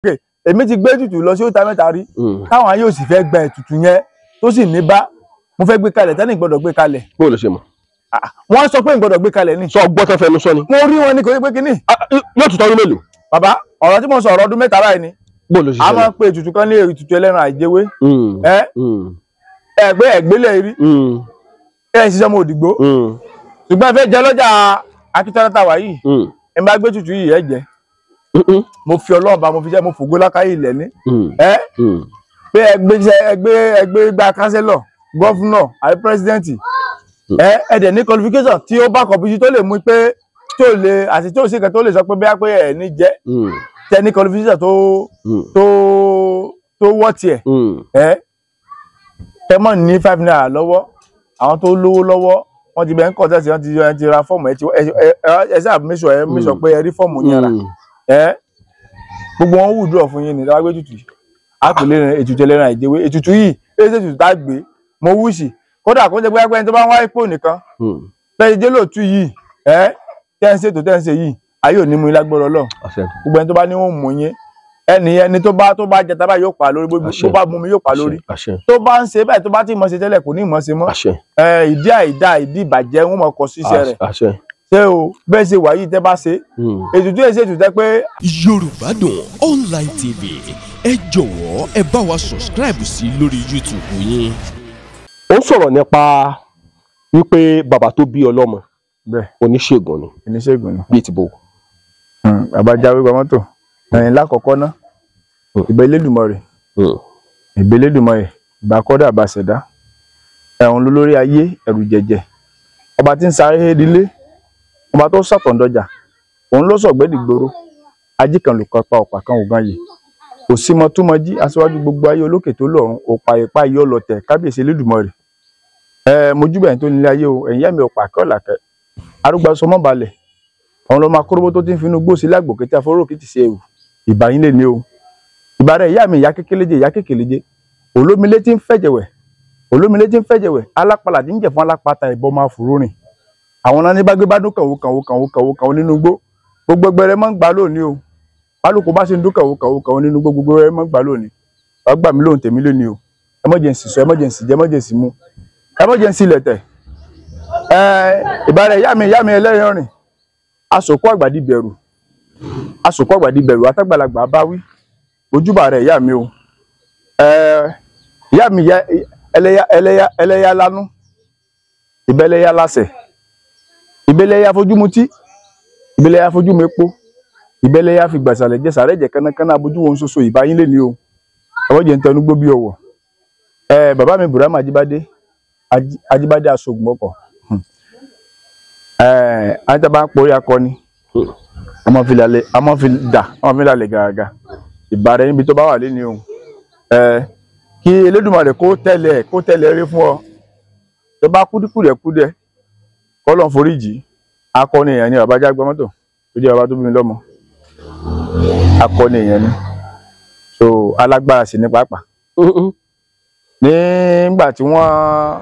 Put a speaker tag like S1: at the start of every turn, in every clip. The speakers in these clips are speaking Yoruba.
S1: Èmi ti gbé ètùtù lọ sí òta mẹ́ta rí, táwọn ayé ò sì fẹ́ gba ètùtù yẹn tó sì ní bá mo fẹ́ gbé kalẹ̀ tẹ́lẹ̀ gbọ́dọ̀ gbé kalẹ̀.
S2: Bó ló ṣe mọ̀?
S1: Wọ́n sọ pé n gbọ́dọ̀ gbé kalẹ̀ ni.
S2: Sọ gbọ́ tán fẹnu sọ ni.
S1: Mo rí wọn ní kò ní pé kínní.
S2: Yóò tún tọdún mélòó?
S1: Bàbá, ọ̀rọ̀ tí mo sọ ọ̀rọ̀ ọdún mẹ́ta báyìí ni.
S2: Bó ló ṣe
S1: A
S2: ṣẹlẹ̀?
S1: máa ń pe ètùtù kan ní ètùtù ẹlẹ́ran àìjẹwé. Ẹ gbé ẹ̀gbélé rí. Ẹ ṣiṣẹ́ ọmọ Òdìgbò. Ṣùgbọ́n ẹ fẹ́ jẹ lọ́jà Akíntọ́lá tá wà yìí. Ẹ bá gbé ètùtù yìí ẹ jẹ. Mo fi Ọlọ́run bá mo fi jẹ́ mo fògo lákàyè ilẹ̀ ní. Ẹ pé ẹgbẹ́ gba kánsẹ́lọ̀, gọ́fúnọ̀ àbí pírẹ́sidẹ́ǹtì. Ẹ dẹ̀ ní qualification tí ó bá kọ̀bíjú tó lè mú pé tó lè àti tó sì kan tó lè sọ pé bóyá pé ẹ ní jẹ́ tẹ ní qualification tó tó tó wọ́ tiẹ̀. Ẹ tẹ mọ̀ ní ₦5 lọ́wọ́, àwọn tó lówó lọ́wọ́ wọ́n ti bẹ̀ ń kọ́ tẹ̀sí, wọ́n ti ra fọ́ọ̀mù, ẹ sáà make sure ẹ make sure pé ẹ rí fọ́ọ̀mù yẹn rà. Ẹ gbogbo wọn wùdúrọ̀ fún yín ní tí wọ́n gbé ètùtù yìí. A kò lè rìn ètùtù ẹlẹ́ran àìjẹwé. Ètùtù yìí èyí ètùtù tá a gbé mo wúṣì kódà kó jẹ́ pé ẹni tó bá ń wá ipò nìkan bẹ́ẹ̀ jẹ́ lóòtú yìí ẹ tẹ́ ń ṣètò tẹ́ ń ṣe yìí ayé ò ní mú yín lágbára Ọlọ́run. Gbogbo ẹni tó bá ní wọn mú yín ẹni tó bá jẹ tábà yóò pa lórí, bó bá mú mi yóò pa lórí, tó bá ń ṣe báyìí tó bá ti mọ̀ ṣe tẹ́lẹ̀ kò ní mọ̀ ṣe mọ́. Ìdí àìdá ìdí ìbàjẹ́ wọn mọ̀ kọ síṣẹ́ rẹ̀. Ṣé o bẹ́ẹ̀ ṣe wà yìí tẹ́ bá ṣe ètùtù èsì ètùtù tẹ́ pé.
S3: Yorùbá Dùn Online TV, ẹ jọ̀wọ́ ẹ bá wa subscribe sí lórí YouTube yín.
S2: Ó ń sọ̀rọ̀ nípa wípé bàbá tó bí ọlọ́mọ oníṣègùn ni.
S1: Oníṣègùn ni.
S2: Bíi ti bò.
S1: Bàbá jáwé gba mọ́tò ẹ̀yìn lákọ̀ọ́kọ́ ná ìbà Elédùmarè, ìbà Elédùmarè, ìbà kọ́dà ìbà ṣẹ̀dá, ẹ̀hún lólórí ayé ẹ̀rù jẹ̀jẹ̀, ọba tí ń sáré hédílé, ọba tó sàtọ̀ǹdọjà, òun ló sọ̀gbẹ́dìgboro, ají kan lù kan pa ọ̀pá kan ògan yìí, kò sí mọ túmọ̀ jí aṣíwájú gbogbo ayé olókè tó lọ́run òpà ìpá yìí ọlọ̀tẹ̀ kábíyèsí Elédùmarè. Mojúbà ẹ̀yin tó nílé ayé o, ẹ̀yin yá mi ọ̀pá kọ́làkẹ́ arúgbó sọmọ́ balẹ̀, àwọn ọmọ akóróbó tó ti ń finú gbó sí lágbo kété afọ́rọ́ kìtì ṣe ewu, ìbà yín lè ní o. Ìbà rẹ̀ ìyá mi ìyá kékeré ìyá kékeré, olómilé tí ń fẹ̀jẹ̀wẹ̀, olómilé tí ń fẹ̀jẹ̀wẹ̀, alápalà tí ń jẹ̀ fún alápatà ìbọn máa fòró rìn. Àwọn náà ní bá gbé bá dún kàwó kàwó kàwó kàwó kàwó nínú igbó, gbogbo ẹgbẹrẹ máa ń gbà lónìí o. Bálùkù bá ṣe ń dún kàwó kàwó kàwó nínú igbó, gbogbo ẹgbẹrẹ máa ń gbà lónìí. Wàá gbà mí lóhùn tèmi lónìí o. Ẹ má jẹ́ n sì sọ, ẹ má jẹ́ n sì jẹ, ẹ má jẹ́ n sì mu, ẹ má jẹ́ n sì lẹ̀tẹ̀. Ìbà rẹ̀ ìyá mi ẹlẹ́rìn rìn, asòkó àgbàdì bẹ̀rù, asòkó àgbàdì bẹ̀rù, atágbàlagbà bá wí, ojúbà rẹ̀ ìyá mi o. Ìyá mi ẹlẹ́yà ẹlẹ́yà ẹlẹ́yà lánú, ìbẹ́lẹ́yà lásẹ̀, ìbẹ́lẹ́yà fojúmutí, ìbẹ́lẹ́yà fojúmepo, ìbẹ́lẹ́yà fi gbàsàlẹ̀ jẹ sàrẹ́ jẹ kánákáná abojú wọn ṣoṣo, ìbá yín lé ní o. Ọwọ́ jẹ́ ń tẹnu gbó bí ọwọ́. Bàbá mi Burama Ajíbádé, Ajíbádé aṣoògùn ọkọ̀. Àti bá ń porí akọni, ọmọ fi lálẹ́, ọmọ fi dà, ọmọ fi lálẹ́ gàgà. Ìbà rẹ̀ níbi tó bá wà lé ní o. Kí Elédùmarè kó tẹ̀lé kó tẹ̀lé rí fún ọ. Tó bá kúdíkùdẹ̀kúdẹ̀, k'Ọlọ́run foríjì. Akọni èèyàn ni bàbá jágbá mọ́tò tó jẹ́ bàbá tó bí mi lọ́mọ. Akọni èèyàn ni. So alágbára sì ní pàápàá. Nígbà tí wọ́n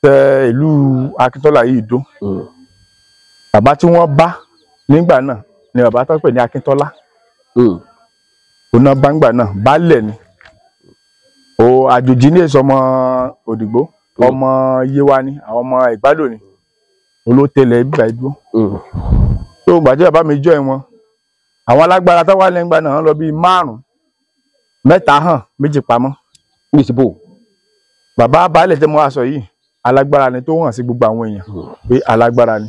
S1: tẹ ìlú Akíntọ́lá yìí dó, bàbá tí wọ́n bá nígbà náà ni bàbá tó pè ní Akíntọ́lá. Òun náà bá ńgbà náà baálẹ̀ ni. O àjòjì ní èso ọmọ Òdìgbò, ọmọ Yewa ni, àwọn ọmọ Ìgbádò ni. Olótẹlẹ̀ gbígbà ìdúró. Tó gbà tí bàbá mi jọ ẹ wọn, àwọn alágbára tó wà lẹ́ngbà náà lọ bíi márùn-ún, mẹ́ta hàn, méjì pamọ́.
S2: Ní ìsìnbò.
S1: Bàbá baálẹ̀ tẹ́ mo wá sọ yìí, alágbára ni tó hàn sí gbogbo àwọn èèyàn pé alágbára ni.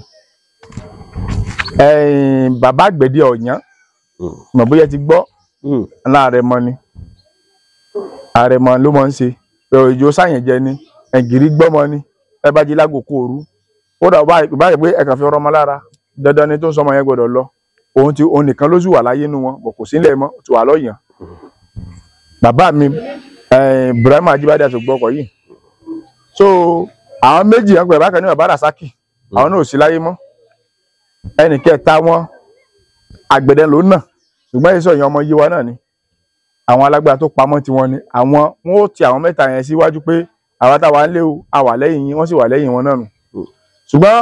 S1: Bàbá àgbẹ̀dẹ Ọ̀yán, mọ̀ bóyá ti gbọ́, ńlá àrẹ̀mọ ni. Àrẹ̀mọ ló mọ̀ ń ṣe. Òjò sáyẹn jẹ ni, ẹ̀gìrì gbọ́mọ ni, ẹ bá jí lágòókò òru. Kódà bá yẹ pé ẹ kàn fi ọrọ̀ ọmọ lára, dandan ni tó ń sọmọ yẹn gbọ́dọ̀ lọ. Òun ti òun nìkan ló sì wà láyé nú wọn, bọ̀ kò sílẹ̀ mọ́, ti wà lọ́yàn. Bàbá mi Burama Ajíbádé àtògbọ́ ọkọ̀ yìí. So àwọn méjì yẹn pẹ̀lú bákan ní bàbá Rasaki, àwọn náà ò sí láyé mọ́. Ẹnì kẹta wọn àgbẹ̀dẹ ló nà, ṣùgbọ́n èso ìyẹn ọmọ Yewa náà ni. Àwọn alágbára tó pamọ́ tiwọn ni, àwọn wọn ó ti àwọn mẹ́ta yẹn síwájú pé àwa táwa ń lé o, a wà lẹ́yìn yín, wọ́n sì wà lẹ́yìn wọn náà nù. Ṣùgbọ́n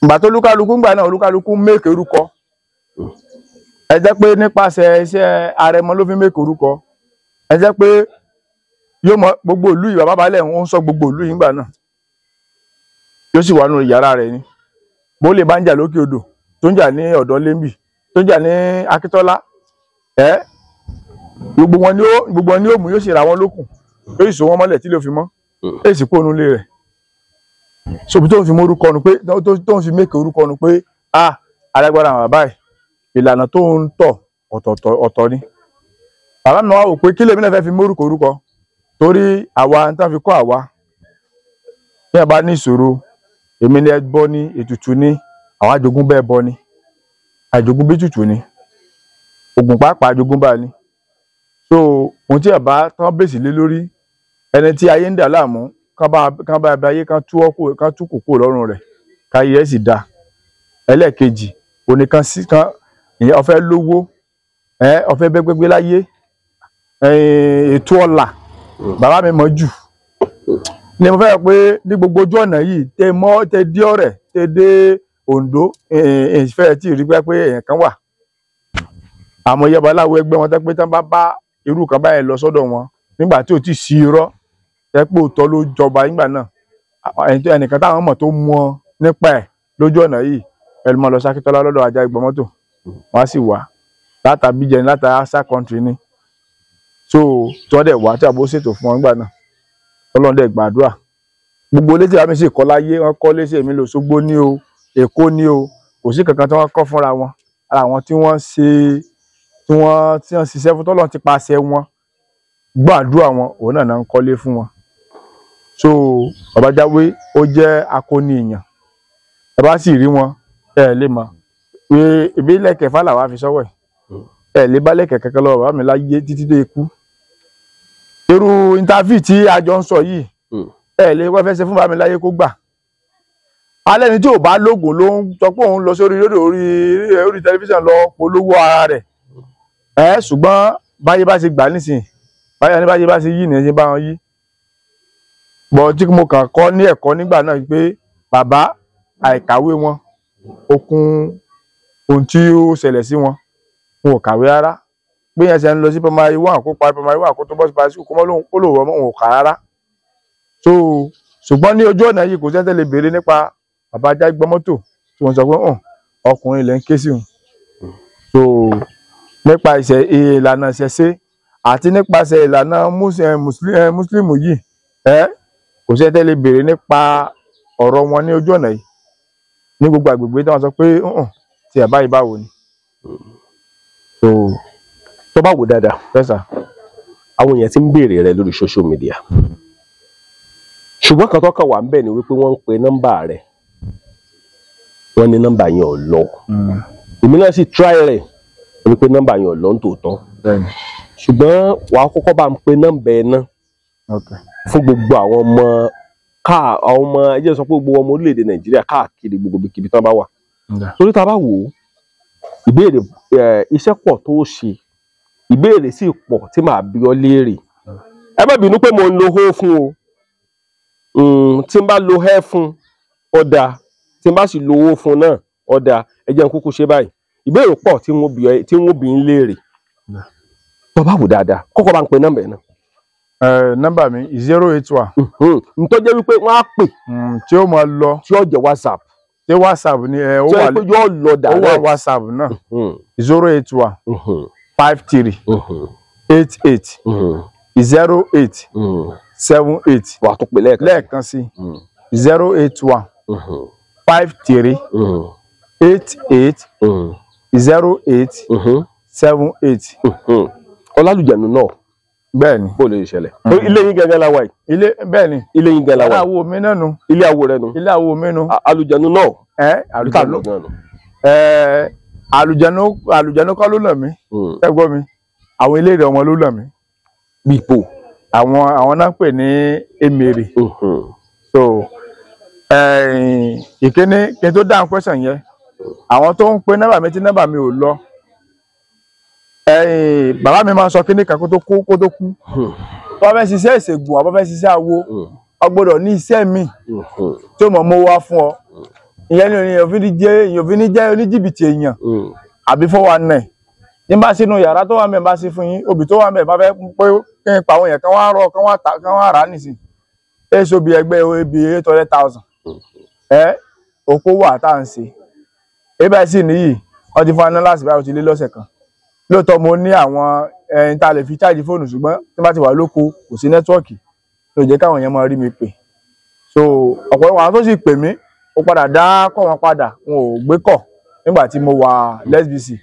S1: ìgbà tó olúkálukú ń gbà náà, olúkálukú ń mèkè orúkọ. Ẹ jẹ́ pé nípasẹ̀ iṣẹ́ àrẹ̀mọ ló fi mẹ́kọ̀ orúkọ. Ẹ jẹ́ pé yóò mọ gbogbo ìlú yìí, bàbá balẹ̀ ń sọ gbogbo ìlú yìí ńgbà náà. Yóò sì wà nínú yàrá rẹ̀ ni. Bó lè bá ń jà lókè odò, tó ń jà ní ọ̀dọ̀ Lẹ́mbì, tó ń jà ní Akíntọ́lá, ẹ gbogbo wọn ni ó mú, yóò sì ra wọn lókùn, yóò sì so wọn mọ́lẹ̀ tí ló fi mọ́, yóò sì kó onú ilé rẹ̀. Sobi tó ń fi mú orúkọ nu pé tó ń fi mẹ́kẹ̀ orúkọ nu pé ah alágbára àwọn bàbá yìí, ìlànà tó ń tọ̀ ọ̀tọ̀ ni. Bàbá mi wá wò pé kí lèmi náà fẹ́ fi mú orúkọ torí àwa ń tán fi kọ́ àwa. Bí ẹ bá ní ìṣòro, èmi ni ẹ bọ́ ní ètùtù ní, àwọn àjogún bẹ́ẹ̀ bọ́ ní, àjogún bí tùtù ní, ògùn pàápàá àjogún bá ní. So ohun tí ẹ bá tán bèsì lé lórí, ẹni tí ayé ń dà láàmú, kán bá ẹbí ayé kán tú kòkó lọ́rùn rẹ̀, káyé ẹ̀ sì dáa. Ẹlẹ́ẹ̀kejì, oníkan sí kan ìyẹn ọ̀fẹ́ lówó, ọ̀fẹ́ bẹ́gbẹ́gbẹ́ láyé, ètò ọ̀la, bàbá mi mọ̀ jù. Ni mo fẹ́ pé ní gbogbo ojú ọ̀nà yìí, tẹ mọ́ tẹ dé Ọ̀rẹ́, tẹ dé Oǹdó, ìfẹ́ tí rí pé èèyàn kan wà. Àmọ́ ìyá babaláwo ẹgbẹ́ wọn tẹ́ pé tán bá bá irú kan báyìí lọ sọ́dọ̀ wọn nígbà tí ò tí sí irọ́, tẹ́ pé òótọ́ ló jọba nígbà náà. Ẹnìkan táwọn mọ̀ tó mú ọ nípa ẹ̀ lójú ọ̀nà yìí, ẹlòmọ́ mọ́ lọ Sákítọ́lá lọ́dọ̀ ajá ìgbọ́n mọ́tò, wọ́n á sì wá látàbíjẹ ní látà ásá country ni. So tí wọ́n dẹ̀ wá tí àbó ṣètò fún wọn nígbà náà, Ọlọ́run dẹ̀ gbàdúrà. Gbogbo ilé tí bàbá mi sì kọ́ láyé, wọ́n kọ́ léṣe mi lòṣogbo ní o, Èkó ní o, kò sí kankan tí wọ́n kọ́ fúnra wọn. Ara àwọn tí wọ́n ṣe tí wọ́n ṣiṣẹ́ fún tọ́lọ́run ti paṣẹ wọn, gbàdúrà wọn, òun náà ń kọ́lé fún wọn. So Bàbá Jáwé ó jẹ́ akọni èèyàn. Ẹ bá sì rí wọn, ẹ lè mọ̀ pé ìbílẹ̀ kẹfà làwa fi sọ́wọ́ ẹ̀. Ẹ lè bá lẹ̀kẹ̀ kankan lọ́wọ́ bàbá mi láyé títí dé ikú. Irú interview tí a jọ ń sọ yìí, ẹ lè wọ́n fẹ́ ṣe fún bàbá mi láyé kó gbà. Alẹ́ ni tí ò bá lóògùn ló ń sọ pé òun lọ sórí rédíò orí tẹlifíṣàn lọ polówó ara rẹ̀. Ẹ ṣùgbọ́n báyé bá ṣe gbà nísìnyí, báyé bá ṣe yí nìyẹn ṣe bá wọn yí. Bọ̀ tí mo kàn kọ́ ní ẹ̀kọ́ nígbà náà pé bàbá àìkàwé wọn, okun ohun tí ó ṣẹlẹ̀ sí wọn, wọn ò kàwé rárá. Bí yẹn ṣe ń lọ sí primary one kó parí primary one kó tó bọ́ sí primary school kó mọ́ lóhun kó lòun ọmọ òun ò kà rárá. So ṣùgbọ́n ní ojú ọ̀nà yìí kò sẹ́ńtẹ̀ lè béèrè nípa Bàbá Jágbọ́mọ́tò tí wọ́n sọ pé hàn ọkùnrin ilẹ̀ ń ké sí òun. So nípa ìlànà ìṣẹ̀ṣe àti nípasẹ̀ ìlànà mùsùlùmí yìí, kò sẹ́ńtẹ̀ lè béèrè nípa ọ̀rọ̀ wọn ní ojú ọ̀nà yìí ní gbogbo àgbègbè tí wọ́n sọ pé hàn tí ẹ̀ báyìí báwo ni. So
S2: tó bá wò dáadáa,
S1: fẹ́sà
S2: àwọn èèyàn ti ń béèrè rẹ lórí social media, ṣùgbọ́n kan tó kàn wà ń bẹ̀ ni wípé wọ́n ń pe nọ́mbà rẹ̀, wọ́n ní nọ́mbà yẹn ò lọ. Èmi náà sì try rẹ̀ wípé nọ́mbà yẹn ò lọ ní tòótọ́, ṣùgbọ́n wàá kọ́kọ́ bá ń pe nọ́mbà ẹ̀ náà fún gbogbo àwọn ọmọ àwọn ọmọ ẹ jẹ́ sọ pé gbogbo ọmọ orílẹ̀-èdè Nàìjíríà káàkiri gbogbo ibikíbi tán bá wà. Torí tá a bá wò ó, ìbéèrè iṣẹ́ pọ̀ tó ṣe, ìbéèrè sì pọ̀ tí màá bi ọ́ léèrè. Ẹ má bínú pé mo ń lo hó fún o, tí n bá lo hẹ́ fún ó dáa, tí n bá sì lo owó fún náà ó dáa. Ẹ jẹ́ n kúkú ṣe báyìí. Ìbéèrè pọ̀ tí wọ́n bi ń léèrè. Tó bá wò dáadáa, kọ́kọ́ bá ń pe nọ́mbà ẹ̀ náà.
S1: Nọ́mbà mi 081.
S2: Ntọ́ jẹ́ wípé wọ́n á pè.
S1: Tí ó máa lọ.
S2: Tí ó jẹ́ WhatsApp.
S1: Tí WhatsApp ni ó wà.
S2: Tí yóò lọ direct.
S1: Ó wà WhatsApp náà. 081 53 88 08 78.
S2: Wà á tún pè lẹ́ẹ̀kan.
S1: Lẹ́ẹ̀kan sí 081 53 88 08 78.
S2: Ọlálùjẹ̀nu náà.
S1: Bẹ́ẹ̀ni.
S2: Bó lè ṣẹlẹ̀. Ilé yín gẹ́gẹ́ la wà yìí.
S1: Ilé bẹ́ẹ̀ni.
S2: Ilé yín gẹ́gẹ́ la wà
S1: Ilé
S2: yìí.
S1: àwo mi náà nu.
S2: Ilé àwo rẹ nu.
S1: Ilé àwo mi nu.
S2: Àlùjẹ̀nu náà.
S1: Àlùjẹ̀nu. Àlùjẹ̀nu àlùjẹ̀nu kọ́ ló nà mí. Ẹ gbọ́ mi. Àwọn eléré ọmọ ló nà mí.
S2: Bípo.
S1: Àwọn náà ń pè ní emèrè. So ìkíní kí n tó dáhùn question yẹn, àwọn tó ń pe nọ́mbà mi tí nọ́mbà mi ò lọ. Bàbá mi máa ń sọ kíní kan kó tó kú. Tó bá fẹ́ ṣiṣẹ́ ìṣègùn àbá fẹ́ ṣiṣẹ́ awo, o gbọ́dọ̀ ní iṣẹ́ mi tí ó mọ̀ mọ́ wá fún ọ. Ìyẹn ni èèyàn fi ní jẹ́ oníjìbìtì èèyàn àbí 419. Ní bá sínú yàrá tó wà mẹ́ bá sí fún yín, obì tó wà mẹ́ bá fẹ́ pé kí n pa àwọn èèyàn kan wá rọ kan wá ta kan wá rà á nìsín. Èso bí ẹgbẹ́ ibi 800,000. Ẹ oko wà tá à ń ṣe. Ebẹ́ sì nìyí, wọ́n ti fún aná láti báyìí ó ti lé lọ́sẹ̀ kan. Lóòótọ́ mo ní àwọn ẹni tá a lè fi cháàjì fóònù ṣùgbọ́n tí bá ti wà lóko kò sí nẹ́tíwọ́ọ̀kì tó jẹ́ káwọn èèyàn máa rí mi pè. So ọ̀pọ̀lọpọ̀ àwọn tó sì pè mí, ó padà dá kọ́ wọn padà, wọn ò gbé kọ̀ nígbà tí mo wà lẹ́sbìsì.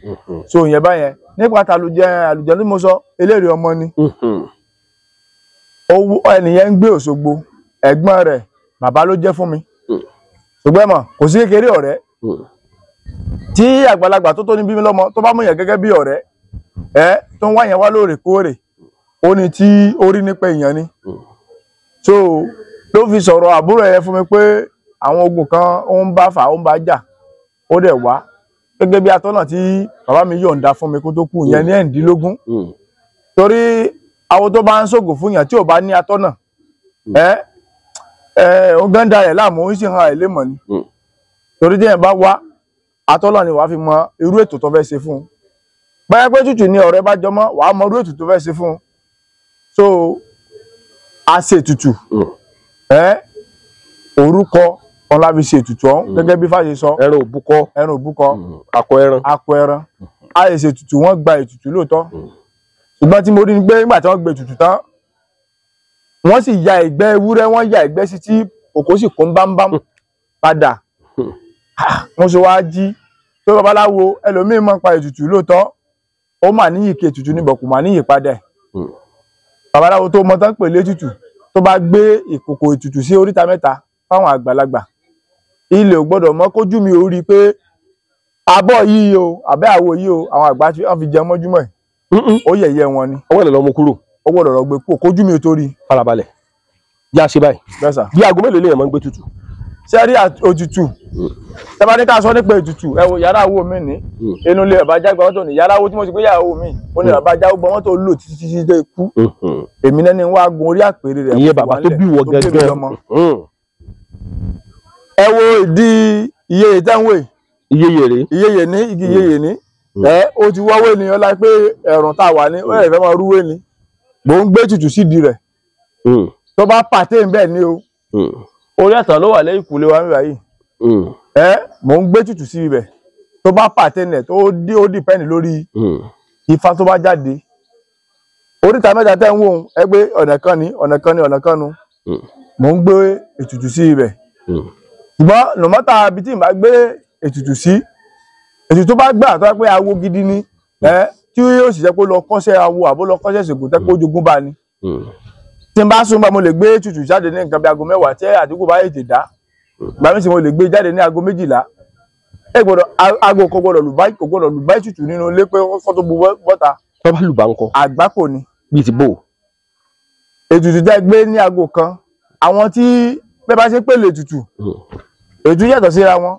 S1: So ìyẹn báyẹn nípa tàlùjẹ àlùjẹ tí mo sọ eléèrè ọmọ ni. Owó ẹnìyẹn ń gbé Òṣogbo, ẹ̀gbọ́n rẹ̀ bàbá ló jẹ́ fún mi. Ṣùgbọ́n mọ̀ kò sí kékeré ọ̀rẹ́ tí àgbàlagbà tó tó ní bí mi lọ́mọ tó bá mú yẹn gẹ́gẹ́ bí ọ̀rẹ́ ẹ tó ń wá yẹn wá lóòrèkóòrè ó ní tí ó rí nípa èèyàn ni. So ló fi sọ̀rọ̀ àbúrò yẹn fún mi pé àwọn ogun kan ó ń bá fà ó ń bá jà ó dẹ̀ wá gẹ́gẹ́ bí atọ́nà tí bàbá mi yọ̀ǹda fún mi kó tó kú yẹn ní 16. Torí àwọn tó bá ń ṣògùn fún yàn tí ò bá ní atọ́nà ẹ ẹ ó gán da rẹ̀ láàmú ó sì hàn ẹ̀ lémọ̀ ni. Torí tí yẹn bá wá atọ́nà ni wàá fi mọ irú ètò tó fẹ́ ṣe fún un. Báyá pé tútù ni ọ̀rẹ́ bá jọmọ́ wàá mọ irú ètò tó fẹ́ ṣe fún un. So a ṣe ètùtù ẹ orúkọ kan la fi ṣe ètùtù ọ̀hún gẹ́gẹ́ bí Fáṣe sọ.
S2: Ẹran òbúkọ,
S1: ẹran òbúkọ,
S2: akọ ẹran,
S1: akọ ẹran. A lè ṣe ètùtù, wọ́n gba ètùtù lóòótọ́. Ṣùgbọ́n tí mo rí ni pé nígbà tí wọ́n gba ètùtù tán wọ́n sì ya ìgbẹ́ ewúrẹ́, wọ́n ya ìgbẹ́ sí tí òkú sì kún bámbám padà. Mo ṣe wá jí tó babaláwo ẹlòmíín máa ń pa ètùtù lóòótọ́, ó mà níyì kí ètùtù níbọ̀ kò mà níyì padà ẹ̀. Babaláwo tó mọ tán pè létùtù tó bá gbé ìkòkò ètùtù sí oríta mẹ́ta fáwọn àgbàlagbà, ilé ò gbọ́dọ̀ mọ́ kójú mi ò rí i pé abọ́ yìí o àbẹ́ àwo yìí o àwọn àgbà wọ́n fi jẹun mọ́júmọ́ ẹ̀. Ó yẹ̀yẹ́ wọn ni.
S2: Ọwọ́ ìlẹ̀ lọ́mọ kúrò.
S1: Ó gbọ́dọ̀ lọ gbé kúrò kójú mi ò tó rí.
S2: Farabalẹ̀ yá ṣe báyìí.
S1: Bẹ́ẹ̀ sà.
S2: Bí aago mélòó lèèyàn máa ń gbé tutù?
S1: Ṣé rí òtútù tẹ́bá ní ká sọ nípa ètùtù, ẹ wo yàrá wo mi ní inú ilé bàbá jágba mọ́tò ní yàrá wo tí mo ti gbé yàrá wo mi ó ní bàbá jágba mọ́tò lò títí títí dé ikú. Èmi náà ni wàá gun orí àpèrè rẹ̀.
S2: Ìyẹn bàbá tó bí wọ gẹ́gẹ́.
S1: Ẹ wo ìdí iyeye tẹ́wọ̀n
S2: iyeye rè
S1: iyeye ní igi iyeye ní ẹ ó ti wọ́wọ́ ènìyàn láì pé ẹ̀rùn tá a wà ní ó yẹ fẹ́ máa rúwé ni mò ń gbé tutù sídìí rẹ̀ tó bá pàtẹ́ ń bẹ́ẹ̀ ni o orí ẹ̀tàn ló wà lẹ́yìn ìkùlé wa níbà yìí ẹ mò ń gbé tutù sí ibẹ̀ tó bá pàtẹ́ nẹ̀ tó dé ó dìpẹ́ndì lórí ifá tó bá jáde. Oríta mẹ́ta tẹ́ ń wò ó ẹ gbé ọ̀nà kan ní ọ̀nà kan ní ọ̀nà kan nu mò ń gbé ètùtù sí ibẹ̀. Ṣùgbọ́n nùmọ́tà ibi tí n bá gbé ètùtù sí, ètùtù tó bá gbà tó bá pé awo gidi ni ẹ tí yóò sì jẹ́ pé lọ kọ́ṣẹ́ awo àbó lọ kọ́ṣẹ́ ṣègùn tẹ́ pé ó jogún bá ni. Tí n bá sún bá mo lè gbé ètùtù jáde ní nǹkan bí aago 10 tí àdúgbò bá ètè dá gbà mí sì mo lè gbé jáde ní aago 12. Ẹ gbọ́dọ̀ aago kò gbọ́dọ̀ lù bá kò gbọ́dọ̀ lù bá ètùtù nínú ilé pé kó tó bu bọ́ta.
S2: Tó bá lù bá ń kọ́.
S1: Àgbákò ni.
S2: Bíi ti bò.
S1: Ètùtù tẹ́ gbé ní aago 1 àwọn tí bẹ́ẹ̀ bá ṣe pèlè ètùtù ètùtù yàtọ̀ síra wọn.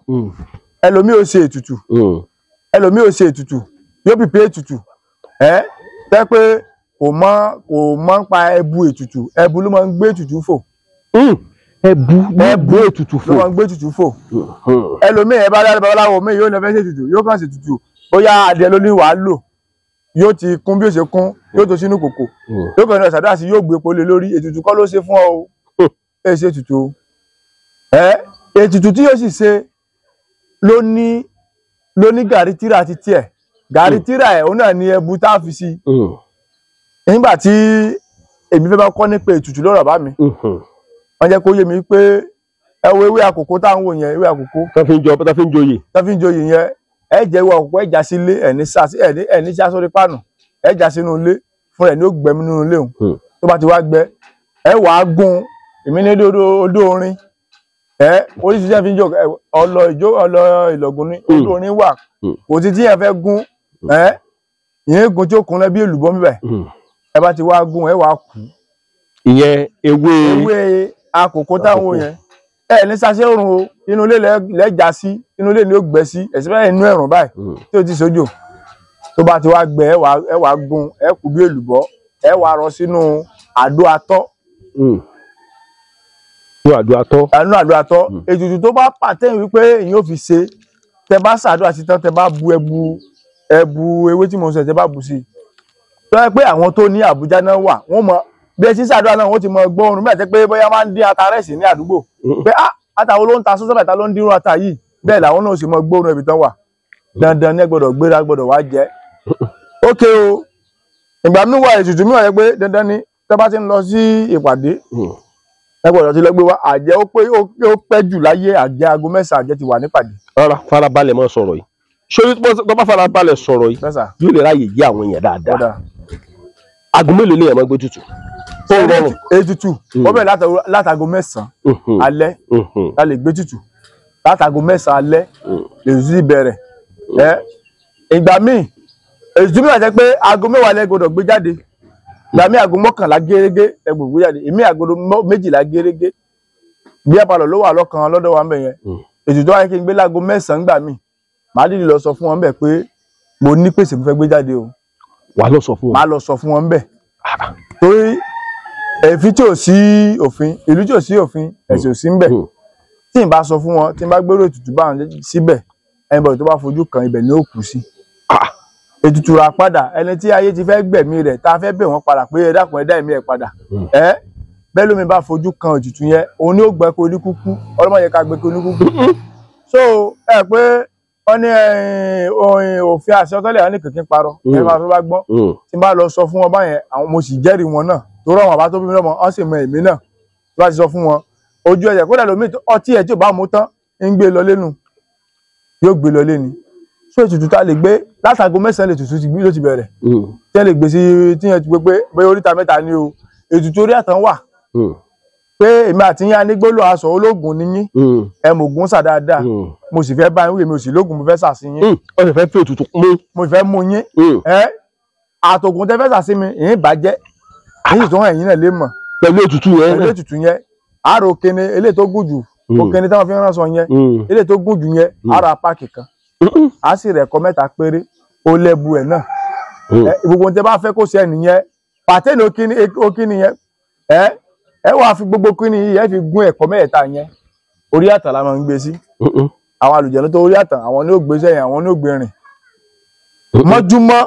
S1: Ẹlòmíì ò ṣe ètùtù, ẹlòmíì ò ṣe ètùtù yóò pìpì ètùtù ẹ tẹ́ pé kò mọ̀ ń pa ẹbu ètùtù. Ẹbu ló máa ń gbé ètùtù fò.
S2: Ẹbu ètùtù fò
S1: ló máa ń gbé ètùtù fò. Ẹlòmíì ẹ bá dára babaláwo mi yóò ní fẹ́ ṣe ètùtù yóò kàn ṣe ètùtù bóyá adìẹ ló ní wàá lò yóò ti kún bí ó ṣe kún yóò tó sínú kòkò yóò kàn ní ọ̀sàdúrà sí yóò gbé epo lé lórí. Ètùtù kọ́ ló ṣe fún ọ o, ẹ ṣe ètùtù o. Ẹ ètùtù tí yóò sì ṣe ló ní gàrí tíra ti tiẹ̀. Gàrí tíra ẹ̀ òun náà ní ẹbu tá a fi sí. Nígbà tí èmi fẹ́ bá kọ́ nípa ètùtù lọ́rọ̀ bá mi wọ́n jẹ́ kó yé mi pé ẹ wo ewé àkókò tá à ń wò yẹn, ewé àkókò
S2: tá fi ń joyè
S1: tá fi ń joyè yẹn, ẹ jẹ́ ewé àkókò ẹ já sílé ẹ ní sá sórí páànù ẹ já sínú ilé fún ẹ ní ó gbẹmí nínú ilé òun. Tó bá ti wá gbẹ ẹ wàá gún èmi ní odó orin ẹ oríṣiríṣi fi ń jọ ọlọ ìjó ọlọ ìlọgùn ní odó orin wà kò sí tí yẹn fẹ́ gún ẹ ìyẹn gún tí ó kún lẹ bí èlùbọ́ níbẹ̀ ẹ bá ti wá gún ẹ wàá kú.
S2: Ìyẹn ewé
S1: àkókò táwọn yẹn ẹ ní sase òrùn o, inú ilé lẹ́jà sí, inú ilé ni ó gbẹ sí, ẹ̀sìn bẹ́ẹ̀ inú ẹ̀rùn báyìí tí ó ti sójò tó bá ti wá gbẹ ẹ wàá gún ẹ kú bí èlùbọ́ ẹ wàá rọ sínú àdó atọ́.
S2: Inú àdó atọ́.
S1: Inú àdó atọ́. Ètùtù tó bá pàtẹ́yìn wípé èyàn ò fi ṣe, tẹ bá ṣàdúrà sí tán, tẹ bá bu ẹbu Ẹ bu ewé tí mo sọ, ẹ bá bu sí i tó yẹ pé àwọn tó ní Àbújá náà wà, wọ́n mọ bí ẹ ti ń ṣàdúrà náà, wọ́n ti mọ gbọ́ oorun bẹ́ẹ̀ tẹ́ pé bóyá máa ń dín ata rẹ̀ sí ní àdúgbò pé àtàwọn ló ń ta sọ́sọ́ bàtà ló ń dínrún ata yìí, bẹ́ẹ̀ làwọn náà sì mọ gbọ́ oorun ibi tán wà. Dandan ní ẹ gbọ́dọ̀ gbéra, gbọ́dọ̀ wá jẹ. Ókè o, ìgbà mi wà ètùtù mi wà yẹ pé dandan ni tẹ́ bá ti ń lọ sí ìpàdé ẹ gbọ́dọ̀ ti lọ gbé wa. Àjẹ́ ó pẹ́ jù láyé, àjẹ́ aago 9 àjẹ́ ti wà nípàdé.
S2: Rárá, farabalẹ̀ máa sọ̀rọ̀ yìí. Ṣé tó bá farabalẹ̀ sọ̀rọ̀ yìí yóò lè ráyè yí àwọn èèyàn dáadáa. Aago mélòó lèèyàn máa gbé tutù? Tó rọrùn.
S1: Ètùtù ó bẹ̀rẹ̀ látago 9 alẹ́ la lè gbé tutù, látago 9 alẹ́ lè sí bẹ̀rẹ̀. Ìgbà míì ètùtù mi wà jẹ́ pé aago 10 lẹ gbọ́dọ̀ gbé jáde, ìgbà míì aago 11 gẹ́gẹ́ ẹ gbọ́dọ̀ gbé jáde, ìmí aago 12 gẹ́gẹ́. Bí apalọ̀ ló wà lọ́kàn lọ́dọ̀ wa ń bẹ̀ yẹn. Ètùtù wáyé kí n gbé láago 9 gbà míì, màá dìde lọ sọ fún wọn bẹ̀ pé mo ní pèsè mo fẹ́ gbé jáde o.
S2: Wàá lọ sọ fún wọn.
S1: Màá lọ sọ fún wọn bẹ̀ torí èéfín tí ò sí òfin, ìlú tí ò sí òfin, ẹ̀sìn ò sí ń bẹ̀. Tí n bá sọ fún wọn, tí n bá gbérò ètùtù bá wọn síbẹ̀, ẹnìbọ̀dì tó bá fojú kan ibẹ̀ ni ó kù sí. Ètùtù rà padà, ẹni tí ayé ti fẹ́ gbẹ̀mí rẹ̀ tá a fẹ́ bẹ̀ wọ́n padà pé ẹ dákun ẹ dá ẹ̀mí ẹ̀ padà. Ẹ bẹ́ẹ̀ lómi bá fojú kan ètùtù yẹn, òun ni ó gbẹ kó oníkúkú, ọlọ́mọ yẹ ká gbẹ kó oníkúkú. So ẹ pé wọ́n ní òfin àṣẹ ọtọ́lẹ̀ wọn ní kìkín parọ́, ẹ máa tó bá gbọ́n. Tí n bá lọ sọ fún wọn báyẹn, àwọn mo sì jẹ́rìí wọn náà, tó rọ̀ wọn bá tó bí mi lọ́mọ, wọ́n sì mọ èmi náà. Tó bá ti sọ fún wọn ojú ẹ̀jẹ̀ kódà lómi ọtí ẹ̀ tí ò bá mú tán ń gbé lọ lẹ́nu, yóò gbé lọ lẹ́ni. So ètùtù tá a lè gbé látago 9 lè tutù ló ti bẹ̀rẹ̀, tí ẹ lè gbé sí tí yẹn ti gbé pé bóyá oríta 3 ni o, ètùtù orí àtàn wà pé èmi àti yín anígbólò aṣọ ológun ni yín, ẹ mọ̀gún sà dáadáa, mo sì fẹ́ bá yín wí, èmi ò sì lógun mo fẹ́ sà sí yín.
S2: Ó sì fẹ́ fi ètùtù mú.
S1: Mo sì fẹ́ mú yín. Ẹ àtògùn tẹ́ fẹ́ sà sí mi, ìyín bàjẹ́, èyí sì tó hàn ẹ̀yìn náà lè mọ̀.
S2: Pẹ̀lú ètùtù yẹn.
S1: Pẹ̀lú ètùtù yẹn, àrò òkène eléyìí tó gùn jù, òkène táwọn fi ń ránṣọ yẹn, eléyìí tó gùn jù yẹn, àrò apáàkì kan, a sì rẹ̀ ẹ̀kọ́ 3 péré, ó lẹ́bu ẹ̀ náà. Gbogbo ohun tẹ́ bá fẹ́ kó ṣe ẹnìyẹn, pàtẹ́nì òkìní yẹn, ẹ wàá fi gbogbo kíni yìí ẹ fi gún ẹ̀kọ́ 3 yẹn, orí àtàn la máa ń gbé sí. Àwọn àlùjẹ̀nu tó orí àtàn, àwọn ní ó gbé sẹ́yìn, àwọn ní ó gbé rìn. Mọ́júmọ́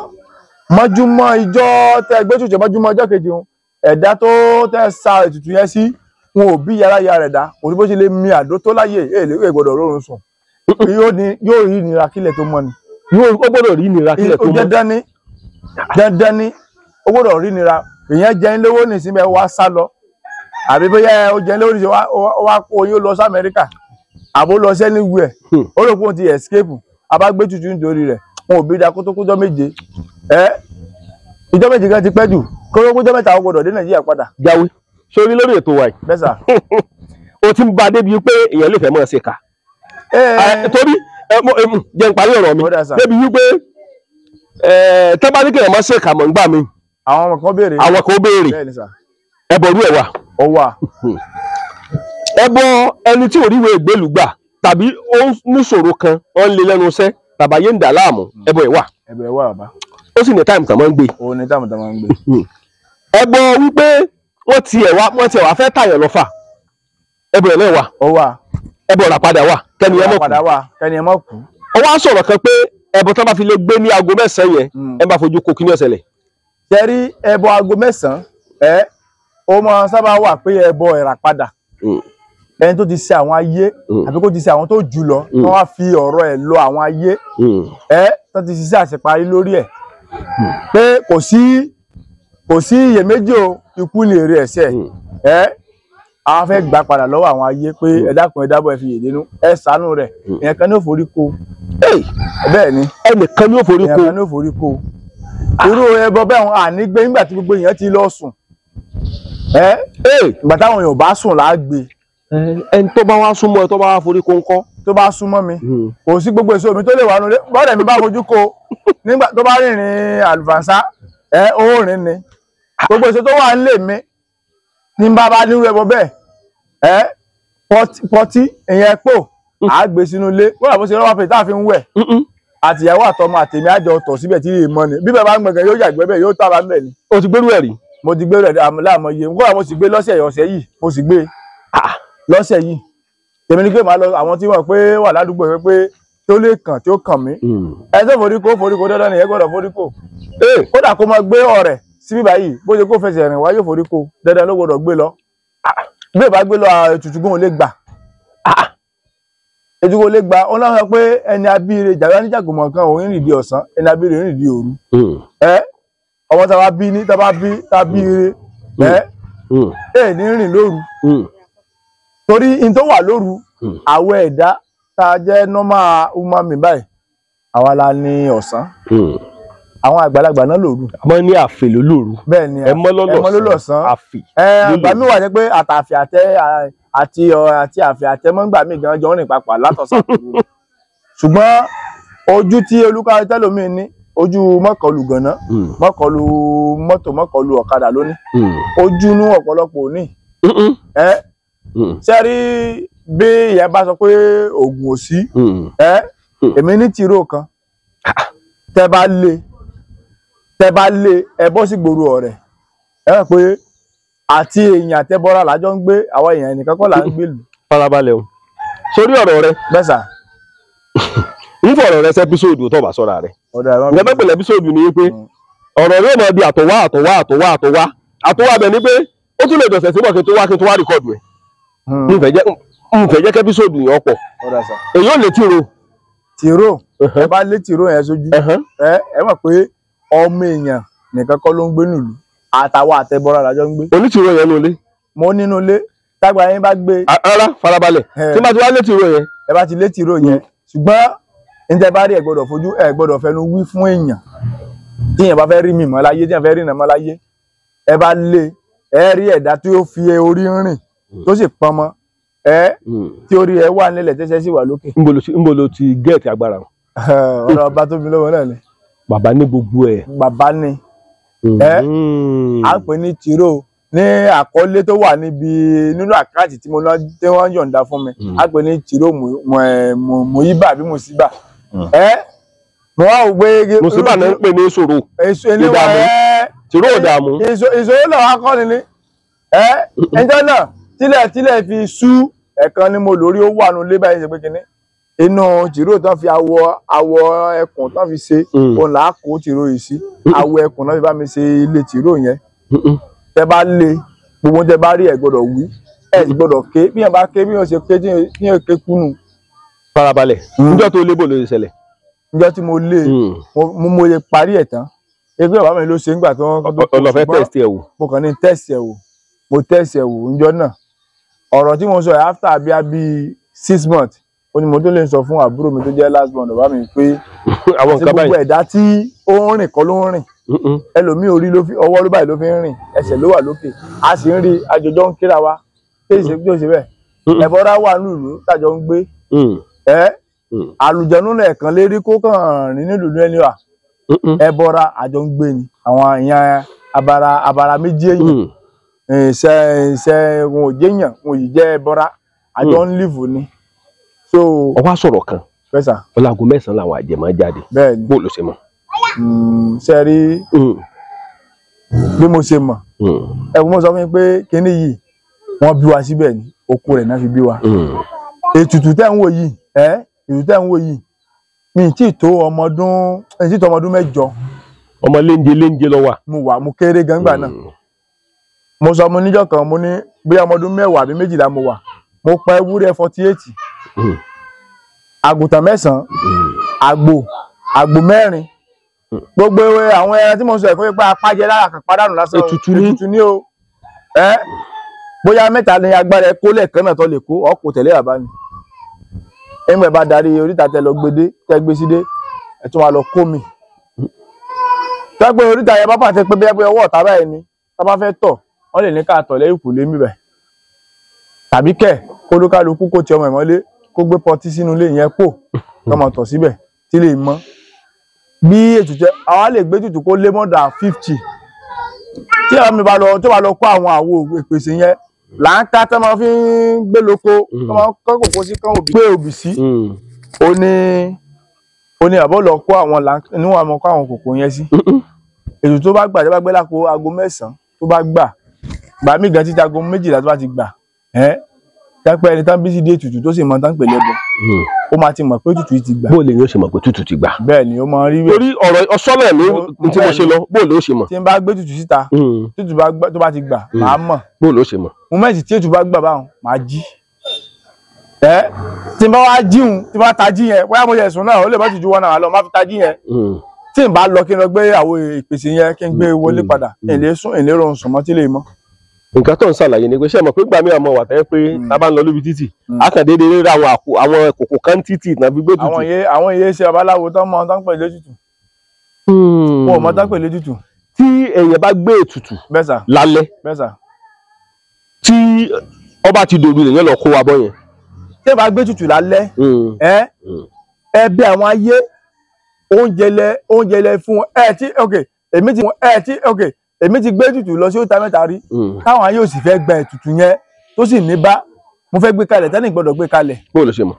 S1: mọ́júmọ́ ìjọ tẹ́ gbé tutù, mọ́júmọ́ ọjọ́ kejì òun, ẹ̀dá tó tẹ́ sa ètùtù yẹn sí, wọn ò bí yàrá ya rẹ̀ dá, kò ní bó ṣe lè mi àdó tó láyè, èèlè gbọ́dọ̀ rọrùn sùn. Yóò rí ìnira kílẹ̀ tó mọ́ ni.
S2: Yóò gbọ́dọ̀ rí ìnira kílẹ̀ tó mọ́.
S1: Dandan ni, dandan ni, ó gbọ́dọ̀ rí ìnira. Èèyàn jẹ́ ń lówó nísìnyí wá sá lọ, àbí bóyá ó jẹ́ lówó nísìnyí wá kó yóò lọ sí Amẹ́ríkà, àbó lọ sí anywhere, ó rò pé òun ti escape, a bá gbé tutù nítorí rẹ̀, wọn ò bí da kótó kójọ́ 7. Ìjọ́ 7 kan ti pẹ́ jù, kótó kójọ́ 3 ó gbọ́dọ̀ dé Nàìjíríà padà.
S2: Jáwé sórí lórí ètò wa yìí.
S1: Bẹ́ẹ̀ sà.
S2: O ti ń ba débi pé èèyàn lè fẹ́ mọ́ ṣe kà. Torí jẹ́ n parí ọ̀rọ̀ mi débi wípé tẹ́ bá ní kéèyàn mọ́ ṣe kà mọ́ ń gbà mí.
S1: Àwọn kan béèrè.
S2: Àwọn kan béèrè. Ẹbọ rú ẹ̀ wà.
S1: Ó wà.
S2: Ẹbọ ẹni tí ò ríwèé ìgbélú gbà tàbí ó níṣòro kan ó ń lé lẹ́nu iṣẹ́ tàbáyé ń dà láàmú, ẹbọ ẹ̀ wà.
S1: Ẹbọ ẹ̀ wà bàbá.
S2: Ó sì ní táìmù tàn máa ń gbé.
S1: Ó ní táìmù tàn máa ń gbé.
S2: Ẹbọ wípé wọ́n ti ẹ̀ wá fẹ́ tàyàn lọ́fà, ẹbọ ẹ̀ náà wà.
S1: Ó wà.
S2: Ẹbọ ọ̀ràpadà wà, kẹ́ni ẹ mọ̀ kú.
S1: Ọ̀ràpadà wà, kẹ́ni ẹ mọ̀ kú.
S2: Ó wá sọ̀rọ̀ kan pé ẹbọ tán bá fi lè gbé ní aago 9 yẹn, ẹ bá fojú ko kíní ọ̀sẹ̀lẹ̀.
S1: Ṣé rí ẹbọ aago 9 ẹ ó máa sábà wà pé ẹbọ ìràpadà, ẹni tó ti ṣe àwọn ayé àbí kó ti ṣe àwọn tó jù lọ, wọ́n wá fi ọ̀rọ̀ ẹ̀ lọ àwọn ayé, ẹ tó ti ṣiṣẹ́ àṣeparí lórí ẹ̀ pé kò sí iyèméjì o, ikú lè rí ẹ̀ṣẹ̀ ẹ, àwọn fẹ́ gbà padà lọ́wọ́ àwọn ayé pé ẹ dákun ẹ dábọ̀ ẹ fi yèdénú ẹ ṣàánú rẹ̀, èèyàn kan ní ó forí ko. Bẹ́ẹ̀ ni,
S2: ẹnìkan ní ó forí ko,
S1: èèyàn kan ní ó forí ko. Irú ẹbọ bẹ́ẹ̀ wọn àní gbé nígbà tí gbogbo èèyàn ti lọ sùn. Ìgbà táwọn èèyàn bá sùn là á gbé.
S2: Ẹni tó bá wá súnmọ́ ẹ tó bá wá forí ko ńkọ́?
S1: Tó bá súnmọ́ mi, kò sí gbogbo èso mi tó lè wà nulẹ̀, bọ́dẹ̀ mi bá fojú ko nígbà tó bá rìnrìn àlùfànṣá, ó rìn ni. Gbogbo èso tó wà nílé mi ní bá bá nírú ẹbọ bẹ́ẹ̀, pọtí ìyẹn pò á gbé sínú ilé, wọ́n àbó ṣe rọ́bà pé tá a fi ń wẹ̀, àtìyàwó àtọmọ àtèmi àjọ tọ̀ síbẹ̀ tí yìí mọ́ ni. Bí bẹ́ẹ̀ bá ń gbẹ̀gẹ̀ yóò yàgbẹ́ bẹ́ẹ̀ yóò tàbá ń bẹ̀ ni.
S2: O ti gbérú ẹ̀ rí?
S1: Mo ti gbérú ẹ̀ láàmọ́ iye, kódà mo sì gbé lọ́sẹ̀ ọ̀sẹ̀ yìí, mo sì gbé lọ́sẹ̀ yìí. Tèmi ni pé màá lọ àwọn tí wọ́n pé wà ládùúgbò rẹ pé tó lè kàn tí ó kàn mí. Ẹ tó foríkó foríkó dandan nìyẹn gbọ́dọ̀ foríkó. Kódà kó máa gbé ọ̀rẹ́ síbí báyìí, bó ṣe kó fẹsẹ̀ rìn wá yóò foríkó, dandan ló gbọ́dọ̀ gbé lọ. Bí ò bá gbé lọ, ètùtù gan ò lè gbà. Ètùtù ò lè gbà. Ó náà sọ pé ẹni abíire jàgbá níjàgùnmọ̀ kan òun rìn di ọ̀sán, ẹni abíire rìn di òru. Ẹ ọmọ tá a bá bí ní tá a bá bí tá a bí ire, ẹ ẹ ní rìn lóru. Torí in tó wà lóru, àwọ̀ ẹ̀dá tá a jẹ́ normal human being báyìí, àwa la ní ọ̀sán. Àwọn àgbàlagbà náà lóru.
S2: Àmọ́ ní àfè ló lóru.
S1: Bẹ́ẹ̀ ni,
S2: ẹmọ́ lọ́lọ́sàn. Àfè.
S1: Àgbà mi wà jẹ́ pé àtàfè àtẹ àti àti àfè àtẹ mọ́ngbà mi gan jọ ń rìn papọ̀ látọ̀sán. Ṣùgbọ́n ojú tí olúkọ tẹ́lómi ní, ojú mọ́kànlù gànà, mọ́kànlù mọ́tò, mọ́kànlù ọ̀kadà lónìí. Ojú inú ọ̀pọ̀lọpọ̀ ò ní. Ṣé rí bí ìyẹn bá sọ pé oògùn ò sí, èmi ní tìró kan. Tẹ́ bá lé, tẹ́ bá lé, ẹ bọ́ sí gbòòrò ọ̀rẹ́. Ẹ mọ̀ pé àti èèyàn àtẹ́bọ́ra làjọ ń gbé, àwọn èèyàn nìkan kọ́ là ń gbé lù.
S2: Farabalẹ̀ o, sórí ọ̀rọ̀ rẹ.
S1: Bẹ́ẹ̀ sà.
S2: Ń fọ̀rọ̀ rẹ sẹ́písòdù tó bá sọ́ra rẹ̀. Ìgbà tó pèlè ẹ́písòdù ni pé ọ̀rọ̀ rẹ máa di àtọ̀wá àtọ̀wá àtọ̀wá àtọ̀wá àtọ̀wá bẹ̀ ni pé ó tún lè dọ̀sẹ̀ síbọ̀ kí n tó wá rìkọ́dù ẹ̀. N fẹ́ jẹ́ kẹ́písòdù yẹn ọ̀pọ̀. Èyí ò lè tìró.
S1: Tìró, ẹ bá lé tìró yẹn sójú, ẹ mọ̀ pé ọmọ èèyàn nìkan kọ́ ló ń gbé nílùú, àtàwọn àtẹbọra làjọ ń gbé.
S2: Onítìró yẹn nulẹ̀.
S1: Mo nínú ilé, tágbà yín bá gbé.
S2: Rárá, farabalẹ̀, tí bá ti wá lé tìró yẹn.
S1: Ẹ bá ti lé tìró yẹn, ṣùgbọ́n níta bá rí ẹ gbọ́dọ̀ fojú, ẹ gbọ́dọ̀ fẹnu wí fún èèyàn. Tí èèyàn bá fẹ́ rí mi mọ́ láyé, tí èèyàn fẹ́ rí ìnà mọ́ láyé, ẹ bá lé, ẹ rí ẹ̀dá tí ó fi orí rìn tó sì pọnmọ, ẹ tí orí ẹ wà nílẹ̀ tẹ́sẹ̀ sì wà lókè.
S2: Ńbo lo ti gẹ́ẹ̀tì agbára?
S1: Ọ̀rọ̀ ọba tó mi lọ́wọ́ náà ni.
S2: Bàbá ní gbogbo ẹ̀.
S1: Bàbá ní. Ẹ à ń pè ní tìró ní àkọlé tó wà níbi nínú àkáǹtì tí mo ná tí wọ́n yọ̀ǹda fún mi. À ń pè ní tìró mùyíbà àbí mùsíbà. Ẹ mo wá wò pé.
S2: Mùsíbà náà ń pè ní ìṣòro. Ìdààmú. Tìró ìdààmú.
S1: Ìṣòro náà wá kọ́ ni ní. Ẹ ẹjọ́ náà tílẹ̀ fi sú ẹ̀kan ni mo lórí ó wà nù lé báyìí ṣe pé kinní. Inú tìró tán fi awọ ẹkùn tán fi ṣe, òun là á kó tìró yìí sí. Awọ ẹkùn náà fi bá mi ṣe ilé tìró yẹn. Tẹ bá lé, gbogbo tẹ bá rí ẹ gbọ́dọ̀ wí, ẹ sì gbọ́dọ̀ ké. Bí yẹn bá ké, bí yẹn ṣe ké, tí yẹn ké kúnnù.
S2: Farabalẹ̀, níjọ́ tó lébò ló ṣe ṣẹlẹ̀.
S1: Níjọ́ tí mo lé, mo lè parí ẹ̀ tán. Ẹgbẹ́ bàbá mi ló ṣe nígbà tó ń
S2: lọ fẹ́ tẹ̀sí ẹ̀ wò.
S1: Mo kàn ní tẹ̀sí ẹ̀ wò. Mo tẹ̀sí ẹ̀ wò níjọ́ náà. Ọ̀rọ̀ tí mo sọ yìí after bíi 6 months, ó ní mo tó lè sọ fún àbúrò mi tó jẹ́ last born bàbá mi pé
S2: àwọn nǹkan báyìí
S1: gbogbo ẹ̀dá tí ó ń rìn kọ́ ló ń rìn. Ẹlòmíì orí ló fi ọwọ́ ló báyìí ló fi ń rìn, ẹsẹ̀ ló wà lókè, a sì ń rí àjọjọ́ ń kíra wa. Tí ó ṣe bẹ́ẹ̀, ẹ̀bọra wà nílùú tàjọ ń gbé. Ẹ àlùjẹ̀nú lẹ̀kan lérí kó kàn rìn nílùú ní ẹni wà. Ẹ̀bọra àjọ ń gbé ni àwọn èèyàn abara méjì èèyàn. Ìṣe wọn ò jẹ́yàn, wọn ò yìí jẹ́ ẹ̀bọra, àjọ ń lìfò ni. So
S2: ó wá sọ̀rọ̀ kan.
S1: Bẹ́ẹ̀ sà.
S2: Ọlágun 9 làwọn àjẹmọ́ jáde.
S1: Bẹ́ẹ̀ ni.
S2: Bó ló ṣe mọ̀?
S1: Ṣe rí bí mo ṣe mọ̀. Ẹ̀wọ̀n mo sọ fún mi pé kinní yìí wọ́n bí wa síbẹ̀ ni, oko rẹ̀ náà fi bí wa. Ètùtù tẹ́ ń wò yìí, ètùtù tẹ́ ń wò yìí, mi tí tó ọmọ ọdún 8.
S2: Ọmọ léńjẹ léńjẹ ló wà.
S1: Mo wà, mo kéré gan gbà náà. Mo sọ mo níjọ́ kan, mo ní bóyá ọmọ ọdún 10 àbí 12 mo wà. Mo pa ewúrẹ́ 48. Àgùntàn 9, àgbò 4. Gbogbo àwọn ẹran tí mo sọ ẹ̀kọ́ pé apájẹ lára kan pàdánù lásán. Ètùtù ní o. Bóyá 3 ni agbára ẹ kó lẹ́ẹ̀kan náà tó lè kó, ọkọ̀ tẹ̀lé bàbá ni. Ẹ̀mọ̀ ẹ̀ bá darí oríta tẹ lọ gbedé, tẹ gbé sídé, ẹ̀ tún wá lọ kó mi. Tẹ́gbẹ́ oríta yẹn bá pàṣẹ pé bí ọwọ́ ọ̀tá báyìí ni, tá bá fẹ́ tọ̀, wọ́n lè ní ká tọ̀ lẹ́yìn kù lé mi bẹ̀. Tàbí kẹ̀ kólúkálukú kó ti ọmọ ìmọ́lé, kó gbé pọtí sínú ilé yẹn pò, kó máa tọ̀ síbẹ̀ tí lè mọ́. Bí ètùtù àwa lè gbé ètùtù kó lé more than 50. Tí àwọn mi bá lọ tó bá lọ kó àwọn àwo ìpèsè yẹn, là ń ká tán máa fi ń gbé loko, tán máa ń kọ́ kòkó sí kán òbí gbé òbí sí. Ó ní àbọ̀ lọ kó àwọn níwọ̀n àmọ́ kó àwọn kòkó yẹn sí. Ètùtù tó bá gbà tó bá gbé lápò aago 9 tó bá gbà, gbà mí gan títí aago 12 tó bá ti gbà, Tẹ́pẹ́ ẹni tán bí sí dé ètùtù tó sì mọ tán pè lẹ́bọ, ó máa ti mọ̀ pé ètùtù yìí ti gbà.
S2: Bó lè yóò ṣe mọ̀ pé tútù ti gbà?
S1: Bẹ́ẹ̀ ni ó máa rí wẹ̀.
S2: Torí ọ̀rọ̀ ọ̀sọ́nà ní tí mo ṣe lọ, bó ló ṣe mọ̀?
S1: Tí n bá gbé ètùtù síta, tútù tó bá ti gbà, màá mọ̀.
S2: Bó ló ṣe mọ̀?
S1: Mọ́mẹ́ǹtì tí ètùtù bá gbà báwọn, màá jí. Ẹ tí n bá wá jíhun, tí n bá tají yẹn, bóyá mo yẹ sùn náà, ó lè má ti ju 1 hour lọ, má fi tají yẹn. Tí n bá lọ kí n lọ gbé àwọn ìpèsè yẹn, kí n gbé wọlé padà, èlé sùn, èlé rọrùn sùn mọ́ tí lè mọ́.
S2: Nǹkan tó ń ṣàlàyé ni pé ṣé ẹ mọ̀ pé gbà mí àmọ́ wà tẹ́ pé tá a bá ń lọ lóbi títì, a kàn déédéé rí àwọn kòkò kan títì náà fi gbé tutù.
S1: Àwọn iye ṣe babaláwo tán mọ tán pè létùtù. Wọn ò mọ tán pè létùtù.
S2: Tí èèyàn bá gbé ètùtù lálẹ́, tí ọba ti dòru lèyàn lọ kó wa bọ́ yẹn.
S1: Tí ẹ bá gbé ètùtù lálẹ́, ẹ bẹ àwọn ayé oúnjẹ lẹ fún ẹ tí ok èmi ti ẹ tí ok èmi ti gbé ètùtù lọ sí òta mẹ́ta rí, táwọn ayé ò sì fẹ́ gba ètùtù yẹn tó sì ní bá mo fẹ́ gbé kalẹ̀ tẹ́lẹ̀ gbọ́dọ̀ gbé kalẹ̀.
S2: Bó ló ṣe mọ̀?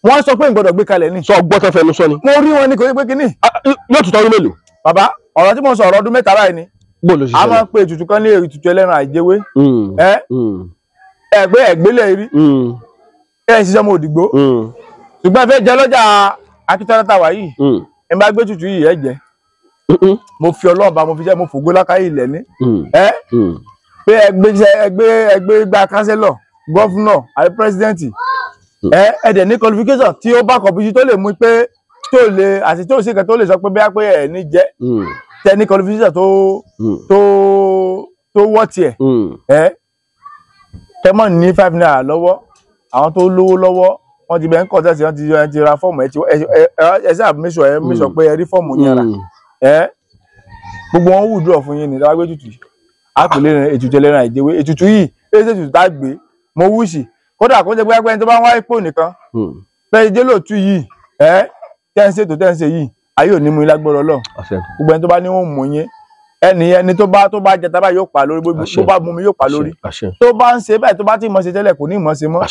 S1: Wọ́n sọ pé n gbọ́dọ̀ gbé kalẹ̀ ni.
S2: Sọ gbọ́ tán fẹnu sọ ni.
S1: Mo rí wọn ní kò ní pé kínní.
S2: Yóò tutù ọdún mélòó?
S1: Bàbá, ọ̀rọ̀ tí mo sọ ọ̀rọ̀ ọdún mẹ́ta báyìí ni.
S2: Bó ló ṣe
S1: ṣẹlẹ̀? A máa ń pe ètùtù kan ní ètùtù ẹlẹ́ran àìjẹwé. Ẹ pé ẹ̀gbélẹ̀ rí. Ẹ ṣiṣẹ́ ọmọ Òdìgbò. Ṣùgbọ́n ẹ fẹ́ jẹ lọ́jà Akíntọ́lá tàwa yìí. Ẹ bá gbé ètùtù yìí ẹ jẹ. Mo fi Ọlọ́run bá mo fi jẹ́ mo fògbó lákàyè ilẹ̀ ní. Ẹ pé ẹgbẹ́ gba kánsẹ́lọ̀, gọ́fúnà àti pírẹ́sidẹ́ǹtì. Ẹ dẹ̀ ní qualification tí ó bá kọ̀pútì tó lè mú pé tó lè àti tó sì kan tó lè sọ pé bóyá pé ẹ ní jẹ́ tẹ ní qualification tó tó wọ́ tiẹ̀. Ẹ tẹ mọ̀ ní 5 naira lọ́wọ́, àwọn tó lówó lọ́wọ́ wọ́n ti bẹ̀ ń kọ́ tẹ̀sí, wọ́n ti ra fọ́ọ̀mù ẹ sáà mẹ́sọ̀ ẹ mẹ́sọ̀ pé ẹ rí fọ́ọ̀mù yẹn rà. Ẹ gbogbo wọn wùdúrọ̀ fún yín ni láwá gbé ètùtù yìí. A kò lè rìn ètùtù ẹlẹ́ran àìjẹwé ètùtù yìí èyí ètùtù tá a gbé mo wúṣì kódà kó jẹ́ pé ẹni tó bá ń wá ipò nìkan bẹ́ẹ̀ jẹ́ lóòtú yìí ẹ tẹ́ ń ṣètò tẹ́ ń ṣe yìí ayé ò ní mú yín lágbọ́rọ̀ lọ. Gbogbo ẹni tó bá ní wọn mú yín ẹni tó bá jẹ tábà yóò pa lórí, bó bá mú mi yóò pa lórí, tó bá ń ṣe báyìí tó bá ti mọ̀ ṣe tẹ́lẹ̀ kò ní mọ̀ ṣe mọ́.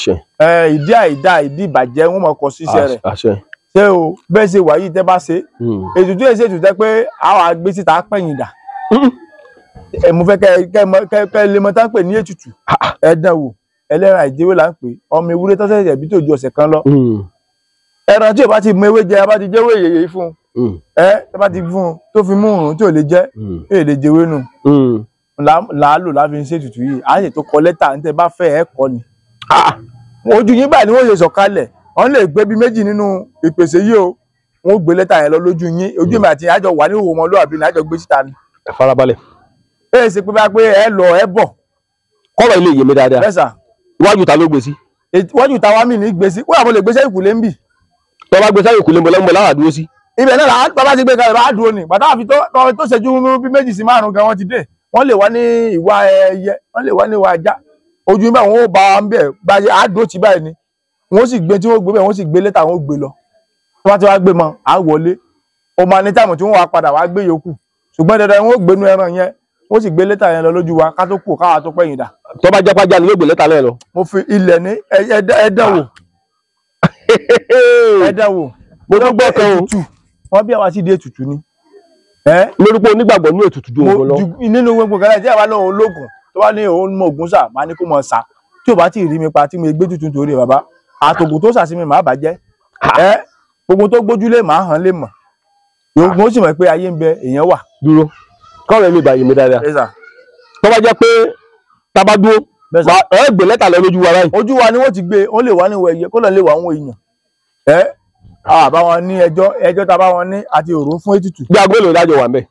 S1: Ìdí àìdá ìdí ìbàjẹ́ wọn mọ̀ kọ síṣẹ́ rẹ̀. Ṣé o bẹ́ẹ̀ ṣe wà yìí tẹ́ bá ṣe ètùtù èsì ètùtù tẹ́ pé àwọn àgbé síta pẹ̀yìn dà. Mo fẹ́ kẹ́ lè mọ tá ń pè ní ètùtù. Ẹ dán wò, ẹlẹ́ran àìjẹwé là ń pè, ọmọ ewúrẹ́ tó ṣẹ̀ṣẹ̀ bí tó ju ọ̀sẹ̀ kan lọ. Ẹran tí ò bá ti mú ewé jẹ, bá ti jẹ́wé yèyè fún un, ẹ tó bá ti fún un tó fi mú òrùn tí ò lè jẹ, èyí lè jẹwé nù. Làálò láfi ń ṣe ètùtù yìí, á sì tó kọ lẹ́tà ní tẹ́ bá fẹ́ ẹ kọ́ ni. Ojú yín báyìí ni wọ́n ṣe sọ̀kalẹ̀, wọ́n lè gbé bí méjì nínú ìpèsè yìí o, wọ́n gbé lẹ́tà yẹn lọ lójú yín, ojú mi àti àjọ wà ní òwò ọmọlúwàbí ní àjọ gbé síta ni.
S2: Ẹ farabalẹ̀.
S1: Ẹ ṣe pé bá pé ẹ lọ ẹ bọ̀.
S2: Kọ́rọ̀ ilé yèmí dáadáa.
S1: Bẹ́ẹ̀ sà.
S2: Iwájú ta ló gbé sí?
S1: Iwájú ta wá mí ní gbé sí, kódà mo lè gbé sẹ́yìn kùlé ń bì.
S2: Tọ́ bá gbé sẹ́yìn kùlé ń bọ̀ lẹ́mọ̀ láwà dúró sí.
S1: Ibẹ̀ náà làá bá ti gbé kalẹ̀ bá dúró ni, bàtà àfi tó ṣẹ́jú bí méjì sí márùn-ún gan wọ́n ti dé. Wọ́n lè wá ní ìwà ẹyẹ, wọ́n lè wá ní ìwà ajá. Ojú báyìí wọ́n ó bá ń bẹ̀ báyìí á dúró ti báyìí ni. Wọ́n sì gbé tí wọ́n gbé bẹ́ẹ̀, wọ́n sì gbé lẹ́tà wọ́n gbé lọ. Tó bá ti wá gbé mọ́, á wọlé. Ó máa ní táìmù tí wọ́n wá padà wá gbé yòókù. Ṣùgbọ́n dandan wọ́n gbénu ẹran yẹn, wọ́n sì gbé lẹ́tà yẹn lọ lójú wa ká tó kù káwa tó pẹ̀yìn dà.
S2: Tó bá jápájá ni yóò gbé lẹ́tà lẹ́ẹ̀ lọ.
S1: Mo fi ilẹ̀ ní ẹ dán wò. Ẹ dán wò.
S2: Mo tún gbọ́ kan o.
S1: Wọ́n bí àwa sì di ètùtù ni.
S2: Lórúkọ onígbàgbọ́ ní ètùtù ju òun lọ.
S1: Nínú gbogbo kan tí àwa náà ológun tó bá ní òun mọ ògùn sà máa ní kó mọ sà. Tí ò bá tí ì rí mi pa tí mo gbé tuntun torí bàbá, àtògùn tó sà sí mi màá bàjẹ́. Gbogbo tó gbójúlé màá hàn lè mọ̀. Mo sì mọ̀ pé ayé ń bẹ, èèyàn wà.
S2: Dúró, kọ́rọ̀ mi bàyè mi dáadáa. Tó bá jẹ́ pé tá bá dúró, ẹ gbé lẹ́tà lọ lójú wa báyìí.
S1: Ojú wa ni wọ́n ti gbé, ó lè wá ní ìwọ ẹyẹ, kó lọ lè wá àwọn èèyàn. Àbá wọn ní ẹjọ́, ẹjọ́ tá bá wọn ní àti òró fún ètùtù.
S2: Bí aago mélòó dájọ́ wà ń bẹ̀?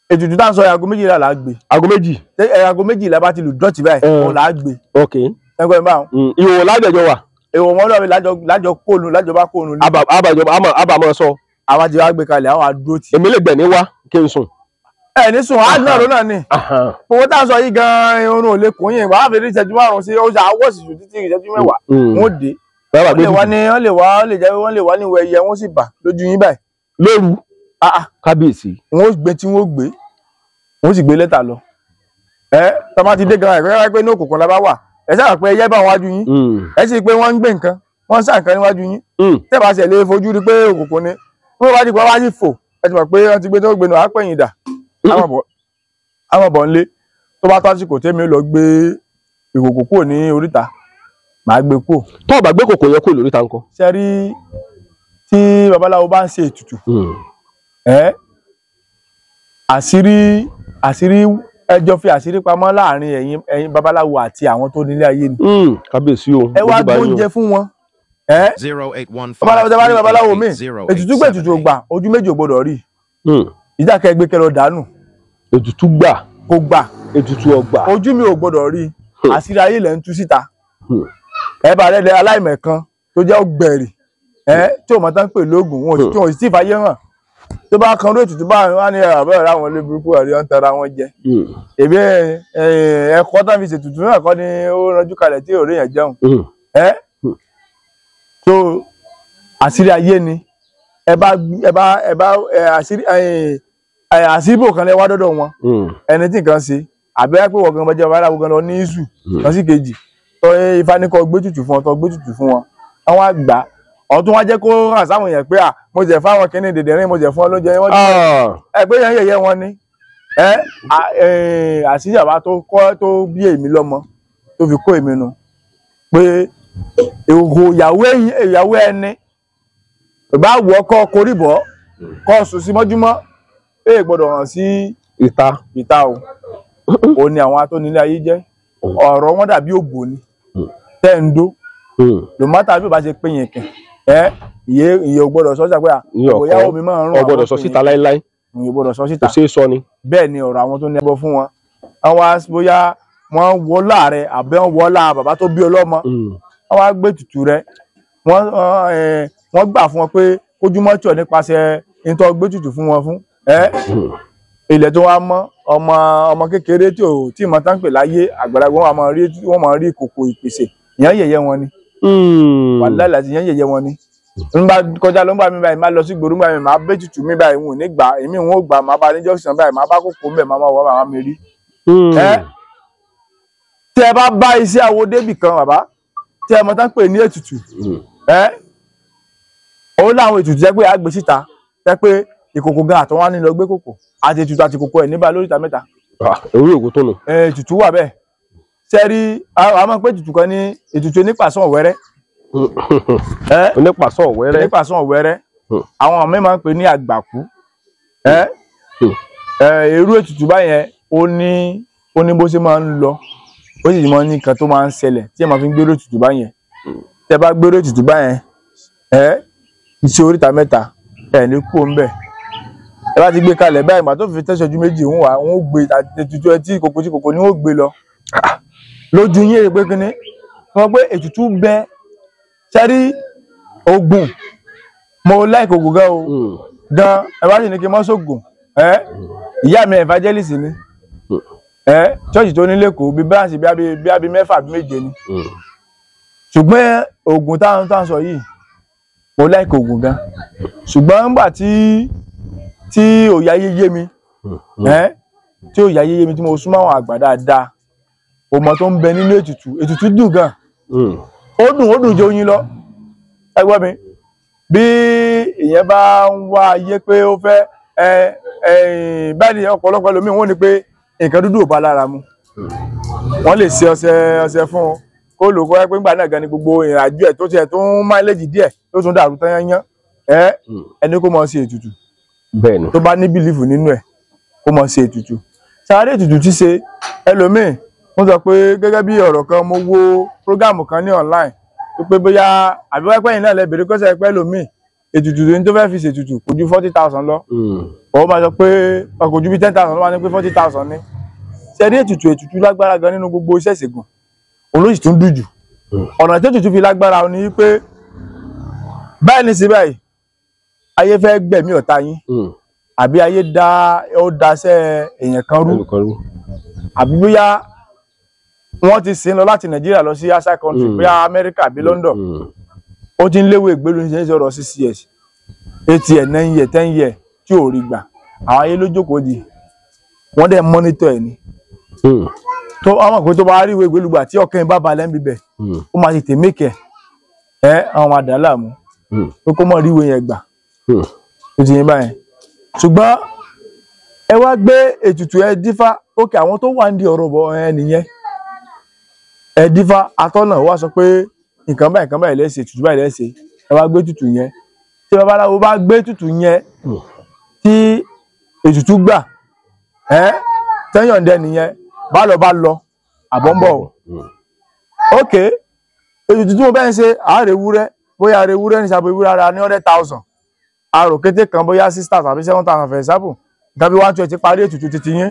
S1: Ètùtù tá ń sọ aago méjìlá là á gbé.
S2: Aago méjì?
S1: Aago méjìlá bá ti lù dọ́ọ̀tì báyìí, òun là á gbé.
S2: Ok.
S1: Ẹgbẹ́ mi báwọn.
S2: Ìwò lájọjọ wà.
S1: Ìwò wọn lọ́wọ́ lájọ kóònù, lájọ bá kóònù.
S2: Àbàmọ̀ sọ.
S1: Àwa ti wá gbé kalẹ̀, àwọn àdúró tì.
S2: Èmi lè gbẹ̀ ní wá kí n sùn.
S1: Ẹ ní sùn, á náà ló náà ni. Owó tá à ń sọ yìí gan-an irun ò lè kún yín, wàá fi rí ìṣẹ́jú márùn-ún sí, ó ṣe àwọ̀ sì jù títí ìṣẹ́jú mẹ́wàá. Wọ́n dé. Wọ́n lè wá ní, wọ́n lè wá, wọ́n lè jẹ́ wọ́n lè wá ní ìwẹ̀ ẹyẹ, wọ́n sì bà lójú yín báyìí.
S2: Lóru. Kábíyèsí.
S1: Wọ́n gbé tí wọ́n gbé, wọ́n sì gbé lẹ́tà lọ. Tọ́ bá ti dé gan-an, ẹ̀kọ́ pé ní òkùnkùn la bá wà. Ẹ sábà pé ẹyẹ bá wọn wájú yín. Ẹ sì pé wọ́n ń gbé nǹkan, wọ́n ń sá nǹkan níwájú yín. Tẹ́ bá ṣẹ̀ lè fojú rí pé òkùnkùn ni. Wọ́n bá ti pa wá sí fò, ẹ ti mọ̀ pé wọ́n ti gbé tó gbé nù, á pẹ̀yìn dà. Àwọn bọ̀ ńlé. Tó bá tó àsìkò tèmi lọ gbé ìkòkò kúrò ní oríta. Màá gbé kúrò.
S2: Tó o bá gbé kòkò yẹn kúrò lórí ta ńkọ́?
S1: Ṣe rí tí babaláwo bá ń ṣe ètùtù, àṣírí àṣírí ẹjọ́ fi àṣírí pamọ́ láàrin ẹ̀yin babaláwo àti àwọn tó nílé ayé ni.
S2: Kábíyèsí o.
S1: Ẹ wá gbóúnjẹ fún wọn. Babaláwo tẹ bá rí babaláwo mi, ètùtù gbé ètùtù gbà, ojú méjì ò gbọdọ̀ rí. Ìjà kẹ gbé kẹlọ dànù.
S2: Ètùtù gbà.
S1: Kò gbà.
S2: Ètùtù ọgbà.
S1: Ojú mi ò gbọdọ̀ rí. Àṣírí ayé lẹ ń tú síta. Ẹ bá rẹ aláìmọ̀kan tó jẹ́ ọ̀gbẹ̀rì tí ò mọ̀ tán pè lóògùn wọn tí wọn sì fàyè hàn. Tó bá kan lóòtù tó bá wà ní àbẹ̀rẹ̀ àwọn olè burúkú àrí wọn tara wọn jẹ. Èmi ẹ̀kọ́ tán fi ṣètùtù náà kọ́ ni ó ranjú kalẹ̀ tí òré yẹn jẹun. So àṣírí ayé ni ẹ bá àṣírí bò kan lẹ wá dọ́dọ̀ wọn. Ẹni tí nǹkan ṣe àbí ẹ pé wọ́n gan bọ́jọ́ babaláwo gan lọ ní ìṣù kan sí kejì tọ́ ifá ní kọ́ gbé tutù fún wọn, tọ́ gbé tutù fún wọn. Àwọn àgbà ọ̀tún wá jẹ́ kó hàn sáwọn èèyàn pé à mo jẹ̀ fáwọn kìíní dèdèrìn, mo jẹ̀ fún ọlọ́jẹ wọ́n jẹ́ ẹ pé yẹn yẹ̀yẹ́ wọn ni. Àṣírí àbá tó kọ́ tó bí èmi lọ́mọ tó fi kó èmi nu pé ìhò ìyàwó ẹni ìbá wù ọkọ koríbọ̀ kọ́ sùn sí mọ́júmọ́ èè gbọ́dọ̀ hàn sí
S2: ìta
S1: ìta o. Ò ní àwọn atónílé ayé jẹ́ ọ̀rọ̀ wọn dàbí ògbò ni tẹ́ ń dó lòmátà bí ó bá ṣe pé yẹn kẹ̀ ìyẹ ò gbọ́dọ̀ sọ síta pé ìyàwó mi máa ń rún
S2: àwọn gbọ́dọ̀ sọ síta láíláí,
S1: ìyẹ gbọ́dọ̀ sọ síta,
S2: kò ṣeé sọ ni.
S1: Bẹ́ẹ̀ ni ọ̀rọ̀ àwọn tó ní ẹbọ fún wọn, àwọn wá bóyá wọ́n wọlá rẹ àbẹ́ wọ́n wọlá bàbá tó bí ọlọ́mọ, wọ́n wá gbé tutù rẹ, wọ́n gbà fún wọn pé kójúmọ́ tí ò nípasẹ̀ nítorí gbé tutù fún wọn fún ilẹ̀ tó wá mọ́ ọmọ kékeré tí ò tí mọ̀ tán pè láyé àgbàlagbà wọ́n máa rí kòkò ìpèsè ìyẹn yẹ̀yẹ́ wọn ni. Wàláhì láti ìyẹn yẹ̀yẹ́ wọn ni. N bá kọjá ló ń gbà mí báyìí, máa lọ sí gbòòrò báyìí, máa bẹ́ tutù mi báyìí, wọn ò ní gbà, èmi wọn ò gbà, máa bá ní junction báyìí, máa bá kókó mbẹ̀, máa wọ màmá mi rí. Tí ẹ bá bá iṣẹ́ awo débì kan bàbá, tí ẹ mọ̀ tán pè ní ètùtù, ó láwọn ètùtù jẹ́ pé àgbè síta, jẹ́ pé ìkòkò gan àtọ́ wá ní lọ gbé kòkò àti ètùtù àti kòkò ẹ̀ níbà lóríta mẹ́ta.
S2: Orí òkú tó nù.
S1: Ètùtù wà bẹ́ẹ̀. Sẹ́rí a máa ń pè ètùtù kan ní ètùtù onípàṣán wẹ́rẹ́.
S2: Onípàṣán wẹ́rẹ́.
S1: Onípàṣán wẹ́rẹ́. Àwọn míì máa ń pè ní àgbàkú. Irú ètùtù báyẹn ó ní bó ṣe máa ń lọ, ó sì máa ń ní nǹkan tó máa ń ṣẹlẹ̀ tí ẹ máa fi ń gbérò ètùtù báyẹn. Tẹ bá gbérò ètùtù báyẹn, iṣẹ́ oríta mẹ́ta ẹ̀ ní kú òun bẹ́ẹ̀. Ẹ bá ti gbé kalẹ̀ báyìí, ìgbà tó fi tẹ́sọ̀jú méjì ń wà, wọ́n ó gbé ètùtù ẹ tí kòkó tí kòkó ni wọ́n ó gbé lọ. Lójú yín èrè pé kíní wọ́n pé ètùtù bẹ. Sẹ́rí ogun, mo láìkò ògùn gan o gan. Ẹ bá sì ní kí n mọ́ sóògùn, ìyá mi evangelist ni, church tó ní lẹ́kọ̀ọ́ bíi branch bíi abi mẹ́fà bíi méje ni. Ṣùgbọ́n ogun táwọn sọ yìí, mo láìkò ògùn gan. Ṣùgbọ́n nígbà tí òye ayé yé mi, tí òye ayé yé mi tí mo súnmọ́ àwọn àgbà dáadáa, ọmọ tó ń bẹ nínú ètùtù, ètùtù dùn gan, ó dùn jẹ oyin lọ. Ẹ gbọ́ mi, bí ìyẹn bá ń wá ayé pé ó fẹ́ báyìí ni ọ̀pọ̀lọpọ̀ ẹlòmíì wọ́n ní pé nǹkan dúdú ò bá lára mu, wọ́n lè ṣe ọṣẹ fún un kó lò kó ẹ pé ńgbà náà gan ni gbogbo ìrìnàjò ẹ̀ tó tiẹ̀ tó ń máìlèjì díẹ̀ tó tún dàrú tán yányán. Ẹni kó mọ̀ ṣe ètùtù tó bá ní bìlífù nínú ẹ̀ kó mọ̀ ṣe ètùtù. Sáré ètùtù ti ṣe ẹlòmíì wọ́n sọ pé gẹ́gẹ́ bí ọ̀rọ̀ kan, mo wo prógámù kan ní online tó pé bóyá àbí wáyé pẹ́yìn náà lẹ bèrè kọ́sẹ̀ pẹ́ lòmíì ètùtù tó fẹ́ fi ṣètùtù kò ju 40,000 lọ. Ó máa sọ pé kò ju bí 10,000 ló máa ní pé 40,000 ní. Ṣe rí ètùtù lágbára gan nínú gbogbo iṣẹ́ ìṣègùn, olóyè tún dùn jù. Ọ̀nà tí ètùtù fi lágbára ni pé báyìí ní sí báyìí ayé fẹ́ gbẹ̀mí ọ̀tá yín, àbí ayé ó daṣẹ́ èèyàn kan rú, àbí bóyá wọ́n ti sìn lọ láti Nàìjíríà lọ sí outside country, bóyá Amẹ́ríkà àbí London, ó ti ń léwu ìgbélu ní ṣe ọ̀rọ̀ 6 years, 8 years, 9 years, 10 years tí ò rí gbà. Àwọn ayé ló jókòó di, wọ́n dẹ̀ mọ́nítọ̀ ẹ̀ ni. Tó àwọn pé tó bá rí ìwé ìgbélu gbà tí ọkàn bá balẹ̀ ń bibẹ̀, ó máa tètè mékẹ̀ ẹ́ àwọn máa dà á láàmú pé kó mọ̀ rí ìwé yẹn gbà. Ó ti yín báyẹn. Ṣùgbọ́n ẹ wá gbé ètùtù ẹ dífá, ókè àwọn tó wà ní ọ̀rọ̀ bọ̀ ẹ nìyẹn. Ẹ dífá atọ́nà wá sọ pé Nǹkan báyìí, nǹkan báyìí lẹ́sẹ̀, tutù báyìí lẹ́sẹ̀, ẹ wá gbé tutù yẹn. Tí babaláwo bá gbé tutù yẹn tí ètùtù gbà, ẹ tẹ́yọ̀ǹdẹ nìyẹn, bá lọ bá lọ, àbọ̀ ń bọ̀ o. Ok, ètùtù tí mo bẹ́ẹ̀ ń ṣe, àárẹ̀ ewúrẹ́, bóyá àárẹ̀ ewúrẹ́ ní sàbò ewúrẹ́ ara ní 100,000, àrò kété kan bóyá 6,000 àbí 7,000 for example, nǹkan bí 120 parí ètùtù titi yín.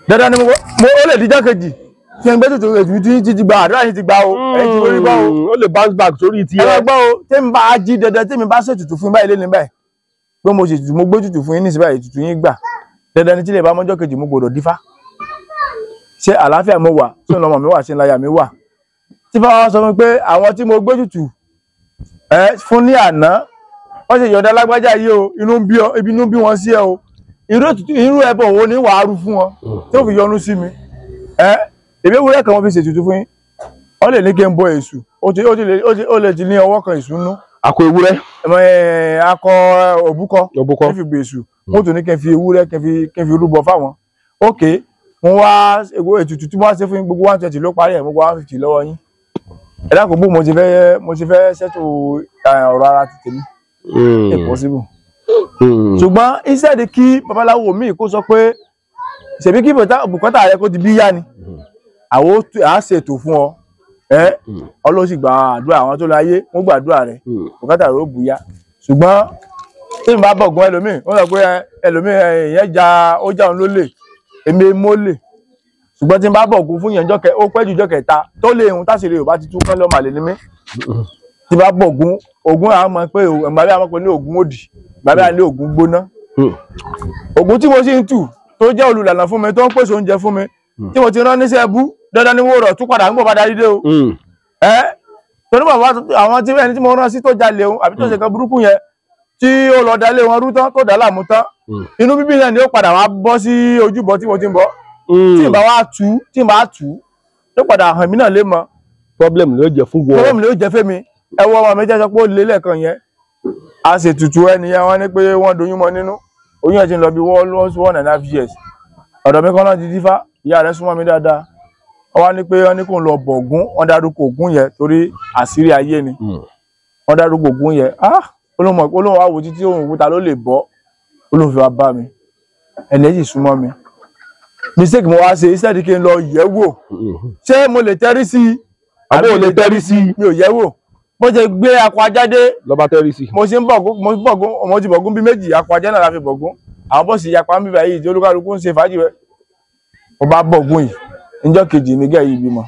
S1: Dandan ni mo ó lè díjọ́ kejì tí n gbé tutù, ètùtù yín ti gba, àdúrà yín ti gba o, ẹ̀yin ti forí gbọ́ o.
S2: Ó lè bounce back sórí ti
S1: ẹ máa gbọ́ o, tí n bá jí dandan tí mi bá ṣètùtù fún báyìí lé ní báyìí pé mo ṣètùtù, mo gbé tutù fún yín ní síbáyìí, ètùtù yín gbà, dandan ni tí lè bá mọ́jọ́ kejì mo gbọ́dọ̀ dífá. Ṣé àlàáfíà mo wà, ṣé ọmọ mi wà, ṣé ńláyà mi wà? Tí bá wá sọ fún mi pé àwọn tí mo gbé tutù ẹ fún ní àná, wọ́n ṣe yọ̀ǹda lágbájá yìí o, inú ń bí ọ, ibi inú bí wọn sí ẹ o, irú ètùtù, irú ẹbọ wo ni wàá rú fún wọn tí ó fi yọ́nú sí mi? Ẹ èmi ewúrẹ́ kan wọ́n fi ṣètùtù fún yín, wọ́n lè ní kí n bọ èṣù, ó ti ó ti lè ó ti ó lè ti ní ọwọ́ kan èṣù nú.
S2: Akọ ewúrẹ́.
S1: Ẹ, akọ òbúkọ.
S2: Òbúkọ.
S1: Kí n fi bọ èṣù, wọ́n tún ní kí n fi ewúrẹ́ kí n fi rúbọ fáwọn. Ok, mo wá èwo ètùtù tí wọ́n ṣe fún yín, gbogbo 120 ló parí ẹ̀, mo gba 150 lọ́wọ́ yín. Ẹ dákun, bó mo ti fẹ́ ṣètò ọ̀rọ̀ ara ti tèmi? Impossible. Ṣùgbọ́n instead kí babaláwo míì kó sọ pé ṣèbí kí bùkátà rẹ kó ti bí yá ni, àwọn á ṣètò fún ọ, ẹ Ọlọ́run sì gba àdúrà àwọn tó láyé, wọ́n gbàdúrà rẹ, bùkátà rẹ ó bù yá. Ṣùgbọ́n tí mi bá bọ̀gùn ẹlòmíì, wọ́n sọ pé ẹlòmíì ìyẹn ja, ó já òun lólè, èmi mólè. Ṣùgbọ́n tí n bá bọ̀gùn fún yẹn jọ́kẹ́, ó pẹ́ jù jọ́ kẹta tó lè hun táṣìírí ò bá ti tú kán lọ́ọ́ màlè ní mí. Tí bá bọ̀gùn ògùn, àwọn mọ̀ pé ìgbà bí àwọn pè ní ògùn òdì, ìgbà bí àwọn ní ògùn gbóná. Ògùn tí mo sì ń tù tó jẹ́ olùlànà fún mi, tó ń pèsè oúnjẹ fún mi, tí mo ti rán níṣẹ́ bú, dandan ni wọ́n rọ̀ tún padà ń gbọ́ bá darí dé o. Ẹ torí bàbá àwọn tí ẹni tí mo rán sí tó jalè òun àbí tó ṣe kan burúkú yẹn, tí ó lọ dalé wọn rú tán, tó dá láàmú tán, inú bíbí náà ni ó padà wá bọ́ sí ojúbọ tí mo ti ń bọ̀. Tí ì bá wá tú, tí ì bá tú, tó padà hàn mí náà lé mọ́.
S2: Problem ló jẹ́ fún wọn.
S1: Problem ló jẹ́ fẹ́mi. Ẹ wo ọmọ mi jẹ́ sọ pé ó lé lẹ́ẹ̀kan yẹn, a ṣètùtù ẹni yẹn, wọ́n ní pé wọ́n doyún mọ́ nínú, oyún ẹ̀ ti ń lọ bí 1.5 years. Ọ̀dọ̀ mi kan náà ti dífá, ìyá rẹ̀ súnmọ́ mi dáadáa. Wọ́n wá ní pé wọ́n ní kó ń lọ bọ̀gún, wọ́n dárúkọ Ògún yẹn torí àṣírí ayé ni. Wọ́n dárúkọ Ògún yẹn. Ah, olóhùn olóhùn wá wo títí òun òkúta ló lè bọ́, olóhùn fi wá bá mi. Ẹni ẹ̀ sì súnmọ́ mi. Mistake mo wá ṣe, instead kí n lọ yẹ̀ wò, ṣé mo lè tẹ́rí sí i?
S2: Àbó ò lè tẹ́rí sí i?
S1: Mi ò yẹ̀ wò. Bó ṣe gbé akọ ajá dé,
S2: lọ́ba tẹ́rí sí i.
S1: Mo ṣe ń bọ̀gún, mo ń bọ̀gún, mo ti bọ̀gún bí méjì, akọ ajá náà la fi bọ̀gún. Àwọn bọ́ọ̀sì yapa ń bíbá yìí tí olúkálukú ń ṣe fàájì rẹ̀. Mo bá bọ̀gún yìí, níjọ́ kejì ní gẹ̀ yìí bímọ.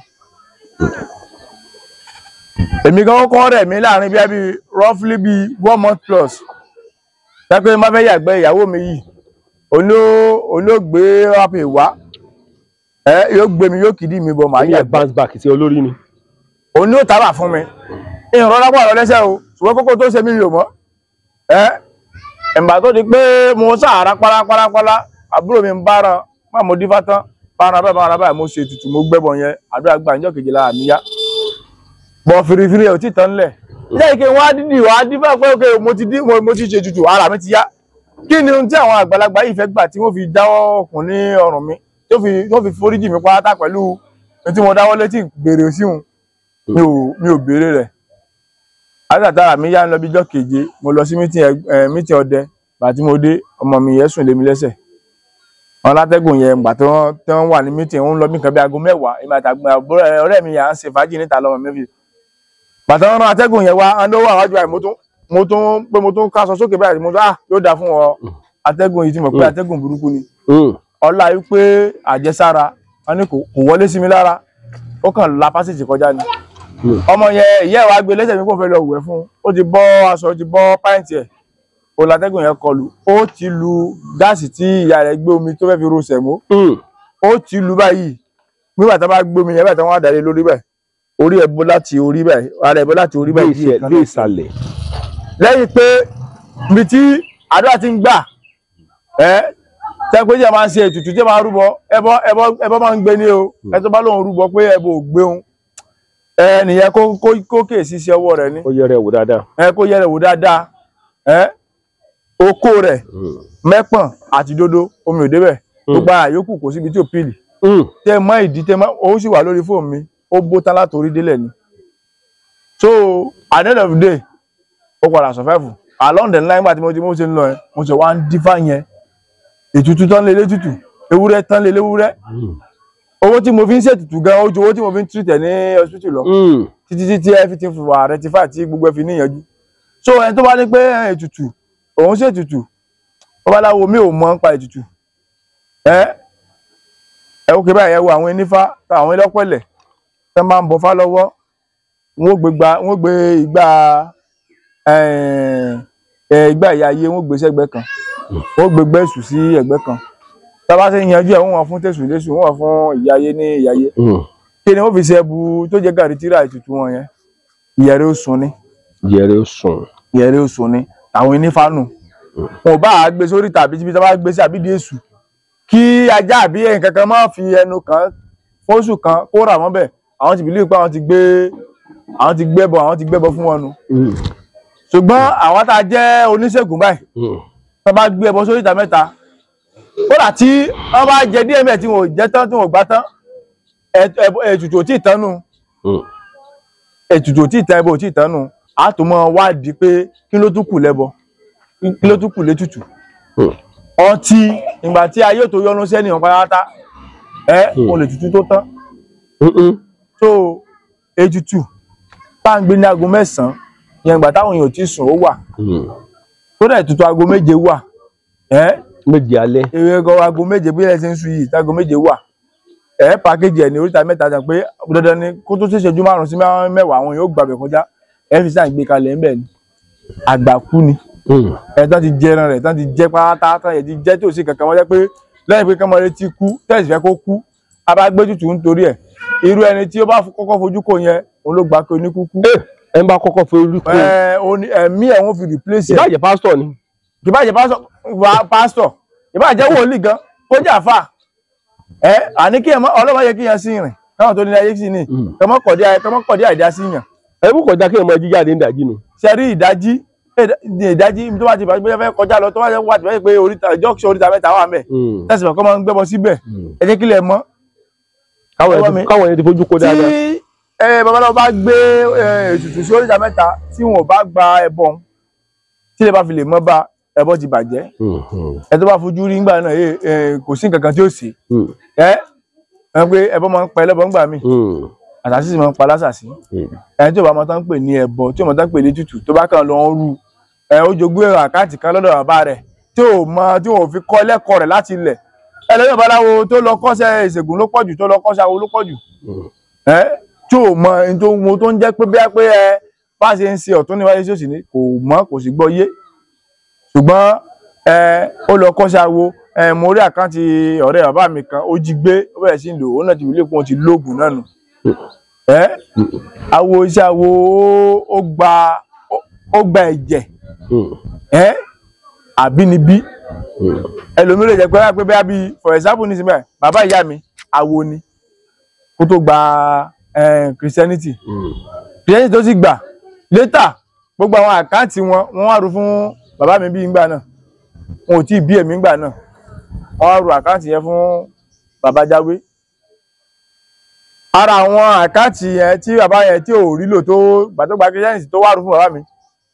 S1: Èmi gan kọ́kọ́ rẹ̀ mí láàrin bí roughly bí one month plus. Dápẹ́ má fẹ́ yàgbẹ́, ìyàwó mi yìí olóògbé rápè wá, ẹ yóò gbé mi, yóò kìdí mi bọ̀, màá
S2: Èmi ẹ̀
S1: yàgbẹ́.
S2: Bounce back sí olórí ni.
S1: Òun ní ó tábà fún mi, ìrànlọ́ lápá ọ̀rọ̀ lẹ́sẹ̀ o, ṣùgbọ́n kókó tó ṣe mí mi ò mọ̀. Ẹ ìgbà tó di pé mo sàárà pálápálápálá, àbúrò mi ń bára má mo dífá tán, bára báyìí, bára báyìí, mo ṣe ètùtù, mo gbẹ́bọ̀ yẹn, àdúrà gbà, níjọ́ kejì lára mi yá bọ̀ fìrìfìrì ẹ̀ ò tí ì tán lẹ̀ lẹ́yìn kí n wá dídì wá dífá pé ok, mo ti dí, mo ti ṣe ètùtù, ara mi ti yá. Kí ni ohun tí àwọn àgbàlagbà yìí fẹ́ gbà tí wọ́n fi dáwọ́ ọkùn ní ọrùn mi, tó fi wọ́n fi foríjì mi pátá pẹ̀lú ohun tí mo dáwọ́ létí gbèrè síhun? Mi ò béèrè rẹ̀. Àtàtàrà mi yá ń lọ bí ijọ́ keje, mo lọ sí meeting ọdẹ. Gbà tí mo dé, ọmọ mi yẹn sùn lé mi lẹ́sẹ̀. Wọn látẹ́gùn yẹn, gbà tí wọ́n wà ní meeting, ń lọ bí nǹkan bí aago 10, èmi àtàgbọn àbúrò ọ̀rẹ́ mi yà ń ṣe fàájì níta lọ́mọ mi fi. Gbà tí wọ́n rán atẹ́gùn yẹn wá, wọn ló wà wájú àì, mo tún pé mo tún kásọ sókè báyìí, mo tún, ah, yóò dáa fún ọ atẹ́gùn yìí tí mo pé atẹ́gùn burúkú ni. Ọlá yìí pé àjẹsára wọn ní kò wọlé sí mi lára, ó kàn la pásìtì kọjá ni. Ọmọ yẹn, ìyá ẹ̀ wá gbé lẹ́sẹ̀ mi kó fẹ́ lọ wẹ̀ fún un, ó ti bọ́ aṣọ, ó ti bọ́ pant ẹ̀, ó látẹ́gùn yẹn kọlù, ó ti lu gáàsì tí ìyá rẹ̀ gbé omi tó fẹ́ fi ro sẹ̀mó, ó ti lu báyìí. Nígbà tá a bá gbé omi yẹn báyìí tí wọ́n á darí lórí báyìí, orí ẹ̀ bó láti orí báyìí, ara ẹ̀ bó láti orí báyìí díẹ̀ kan
S2: dé
S1: náà.
S2: Ìsàlẹ̀.
S1: Lẹ́yìn pé ibi tí àdúrà ti ń gbà ẹ́ tẹ́ pé jẹ́ máa ń ṣe ètùtù, jẹ́ máa rúbọ, ẹbọ ẹbọ ẹbọ máa ń gbé ní o. Ẹ tó bá lóun rúbọ pé ẹbọ ò gbé òun, ẹ nìyẹn kó kèsì sí ọwọ́ rẹ̀ ni.
S2: Ó yẹrẹ wò dáadáa.
S1: Ẹ kó yẹrẹ wò dáadáa. Ẹ okó rẹ̀ mẹ́pọ̀n àti dodo, omi ò débẹ̀, gbogbo àyókù kò síbi tí ò pìlì. Tẹ mọ́ ìdí tẹ mọ́, ó sì wà lórí fóònù mi, ó bó tán látòrí délẹ̀ ni. So at the end of the day ó padà survive along the line. Gbà tí mo ti mo ṣe ń lọ yẹn, mo ṣe wá ń dífá yẹn, ètùtù tán lé létùtù, ewúrẹ́ tán lé léwúrẹ́. Owó tí mo fi ń ṣètùtù gan ó ju owó tí mo fi ń treat ẹ̀ ní hospital lọ, títí títí everything fi wà rectify, tí gbogbo ẹ fi níyànjú. So ẹni tó bá ní pé ètùtù òun ṣètùtù, babaláwo mi ò mọ̀ nípa ètùtù. Ẹ ẹ ó ké báyìí, ẹ wo àwọn onífá, àwọn ẹlọ́pẹ̀lẹ̀ tẹ́ máa ń bọfá lọ́wọ́, wọ́n gbé igbá igbá ìyá ayé, wọ́n gbé sẹ́gbẹ́ kan, wọ́n gbé gbẹ́sù sí ẹ̀gbẹ́ kan. Tá a bá ṣe ń yanjú ẹ̀, wọ́n wà fún tẹ̀sù lẹ́sù, wọ́n wà fún ìyá ayé ní ìyá ayé. Kí ni wọ́n fi ṣe ẹbu tó jẹ́ gàrí tíra ètùtù wọn yẹn? Ìyẹ̀rẹ̀ òsùn ni.
S2: Ìyẹ̀rẹ̀ òsùn.
S1: Ìyẹ̀rẹ̀ òsùn ni àwọn onífá nù. Wọn ò bá a gbé sórí tàbí tíbi tí wọ́n bá gbé sí àbídí èṣù, kí ajá àbí ẹ̀yìn kankan má fi ẹnu kan fóṣù kan kó rà wọ́n bẹ̀. Àwọn ti bìlíì pé àwọn ti gbẹ́bọ, àwọn ti gbẹ́bọ fún wọn nu. Ṣùgbọ́n àwọn tá a jẹ́ oníṣègùn báyìí, tó bá gbé ẹbọ sórí ìta mẹ́ta, kódà tí wọ́n bá jẹ díẹ̀ mẹ́ẹ̀ tí wọn ò jẹ tán, tí wọn ò gbá tán, ètùtù ò tí ì tán nù. Ètùtù ò tí ì tán, ẹbọ ò tí ì tán nù. A tún mọ wádìí pé kí ló tún kù lẹ́bọ, kí ló tún kù létùtù. Ọtí ìgbà tí ayé tó yọnu sẹ́ni ọ̀pá pátá, ẹ o lè tutù tó tán. So ètùtù tá ń gbé ní aago 9 yẹn, ìgbà táwọn èèyàn ti sùn ó wà. Kódà ètùtù aago 7 wà.
S2: 7 alẹ́.
S1: Ewé gan aago 7 bí ẹ ṣe ń sùn yìí, aago 7 wà. Ẹ pàkéjì ẹ ní oríta mẹ́ta jẹ pé dandan ni kó tó ṣèṣẹ́jú 5 sí 10 àwọn yóò gbàgbẹ́ kọjá. Ẹ fi sáà gbé kalẹ̀ ńbẹ̀ ni. Àgbàkú ni. Ẹ tán ti jẹran rẹ̀, tán ti jẹ pátá, tán yẹ ti jẹ tí ò sí kankan wọ́n jẹ́ pé lẹ́yìn pé kọ́mọ retí kú, tẹ̀sí fẹ́ kó kú, a bá gbé tutù nítorí ẹ̀. Irú ẹni tí ó bá kọ́kọ́ fojú kò yẹn, òun ló gbà pé oníkúkú.
S2: Ẹ ń bá kọ́kọ́ fojú kò.
S1: Ẹ̀mí ẹ̀ wọ́n fi replace ẹ̀.
S2: Ìbá jẹ́ pásítọ̀ ni.
S1: Ìbá jẹ́ pásítọ̀, ìbá jẹ́ wòlíì gan, kó jẹ́ àfà. Ẹ àní kí ọlọ́mọ yẹ kí yẹn sí rìn, káwọn tó ní ayé sí ni, kọ́mọkọ̀dé àìdá sí yàn.
S2: Ẹ mú kọjá kí ẹ mọ jíjáde ní ìdájí nu.
S1: Ṣe rí ìdájí? Ìdájí tó bá ti bá fẹ́ kọjá lọ, tó bá wà tí wọ́n pé oríta junction oríta mẹ́ta wà mẹ́, tẹ̀sí bọ̀ kọ́ máa ń gbẹ́bọ síbẹ̀. Ẹ jẹ́ kílẹ̀ mọ́.
S2: Káwọn ẹni ti fojú kó dáadáa.
S1: Tí babaláwo bá gbé ètùtù sí oríta mẹ́ta tí wọn ò bá gba ẹbọ, tí ilé bá fi lè mọ́ bá ẹbọ ti bàjẹ́. Ẹ tó bá fojú rí ńgbà náà kò sí nǹkan kan tí ó sì. Ẹ pé ẹbọ máa ń pa ẹlẹ́bọ ńgbà míì, àṣàṣì sì máa ń pa lásàsí. Ẹni tí ò bá mọ tán ń pè ní ẹbọ, tí ò mọ tán ń pè ní ètùtù, tó bá kàn lọ ń rú ẹ, ó jogún èrò àkáǹtì kan lọ́dọ̀ bàbá rẹ̀ tí ò mọ, tí ò fi kọ́ lẹ́kọ̀ọ́ rẹ̀ láti ilẹ̀. Ẹlẹ́yìn babaláwo tó lọ kọ́ṣẹ́ ìṣègùn ló pọ̀jù, tó lọ kọ́ṣẹ́ awo ló pọ̀jù. Ẹ tí ò mọ ẹni tó ń tó ń jẹ́ pé bíyà pé ẹ bá ṣe ń ṣe ọ̀tún ní wáyé sí òsì ni kò mọ̀, kò sì gbọ́ yé. Ṣùgbọ́n ẹ ó lọ kọ́ṣẹ́ awo. Ẹ mo rí àkáǹtì ọ̀rẹ́ bàbá mi kan, ó jí gbé, ó bẹ̀rẹ̀ sí ń lò ó náà ti wílé pé wọ́n ti lóògùn náà nù. Ẹ awo iṣẹ́ awo ó gba ẹ̀jẹ̀. Ẹ àbínibí ẹlòmíràn jẹ́ pé bẹ́ẹ̀ bí for example ní sinmi bàbá ìyá mi awo ni kó tó gba Christianity. Christianity tó sì gbà later gbogbo àwọn àkáǹtì wọn wọ́n wá rú fún bàbá mi bí ngbà náà, wọn ò tí ì bí èmi ngbà náà, wọ́n wá rú àkáǹtì yẹn fún bàbá jáwé. Ara àwọn àkáǹtì yẹn tí bàbá yẹn tí ò rí lò tó gbà tó gba Christianity tó wá rú fún bàbá mi,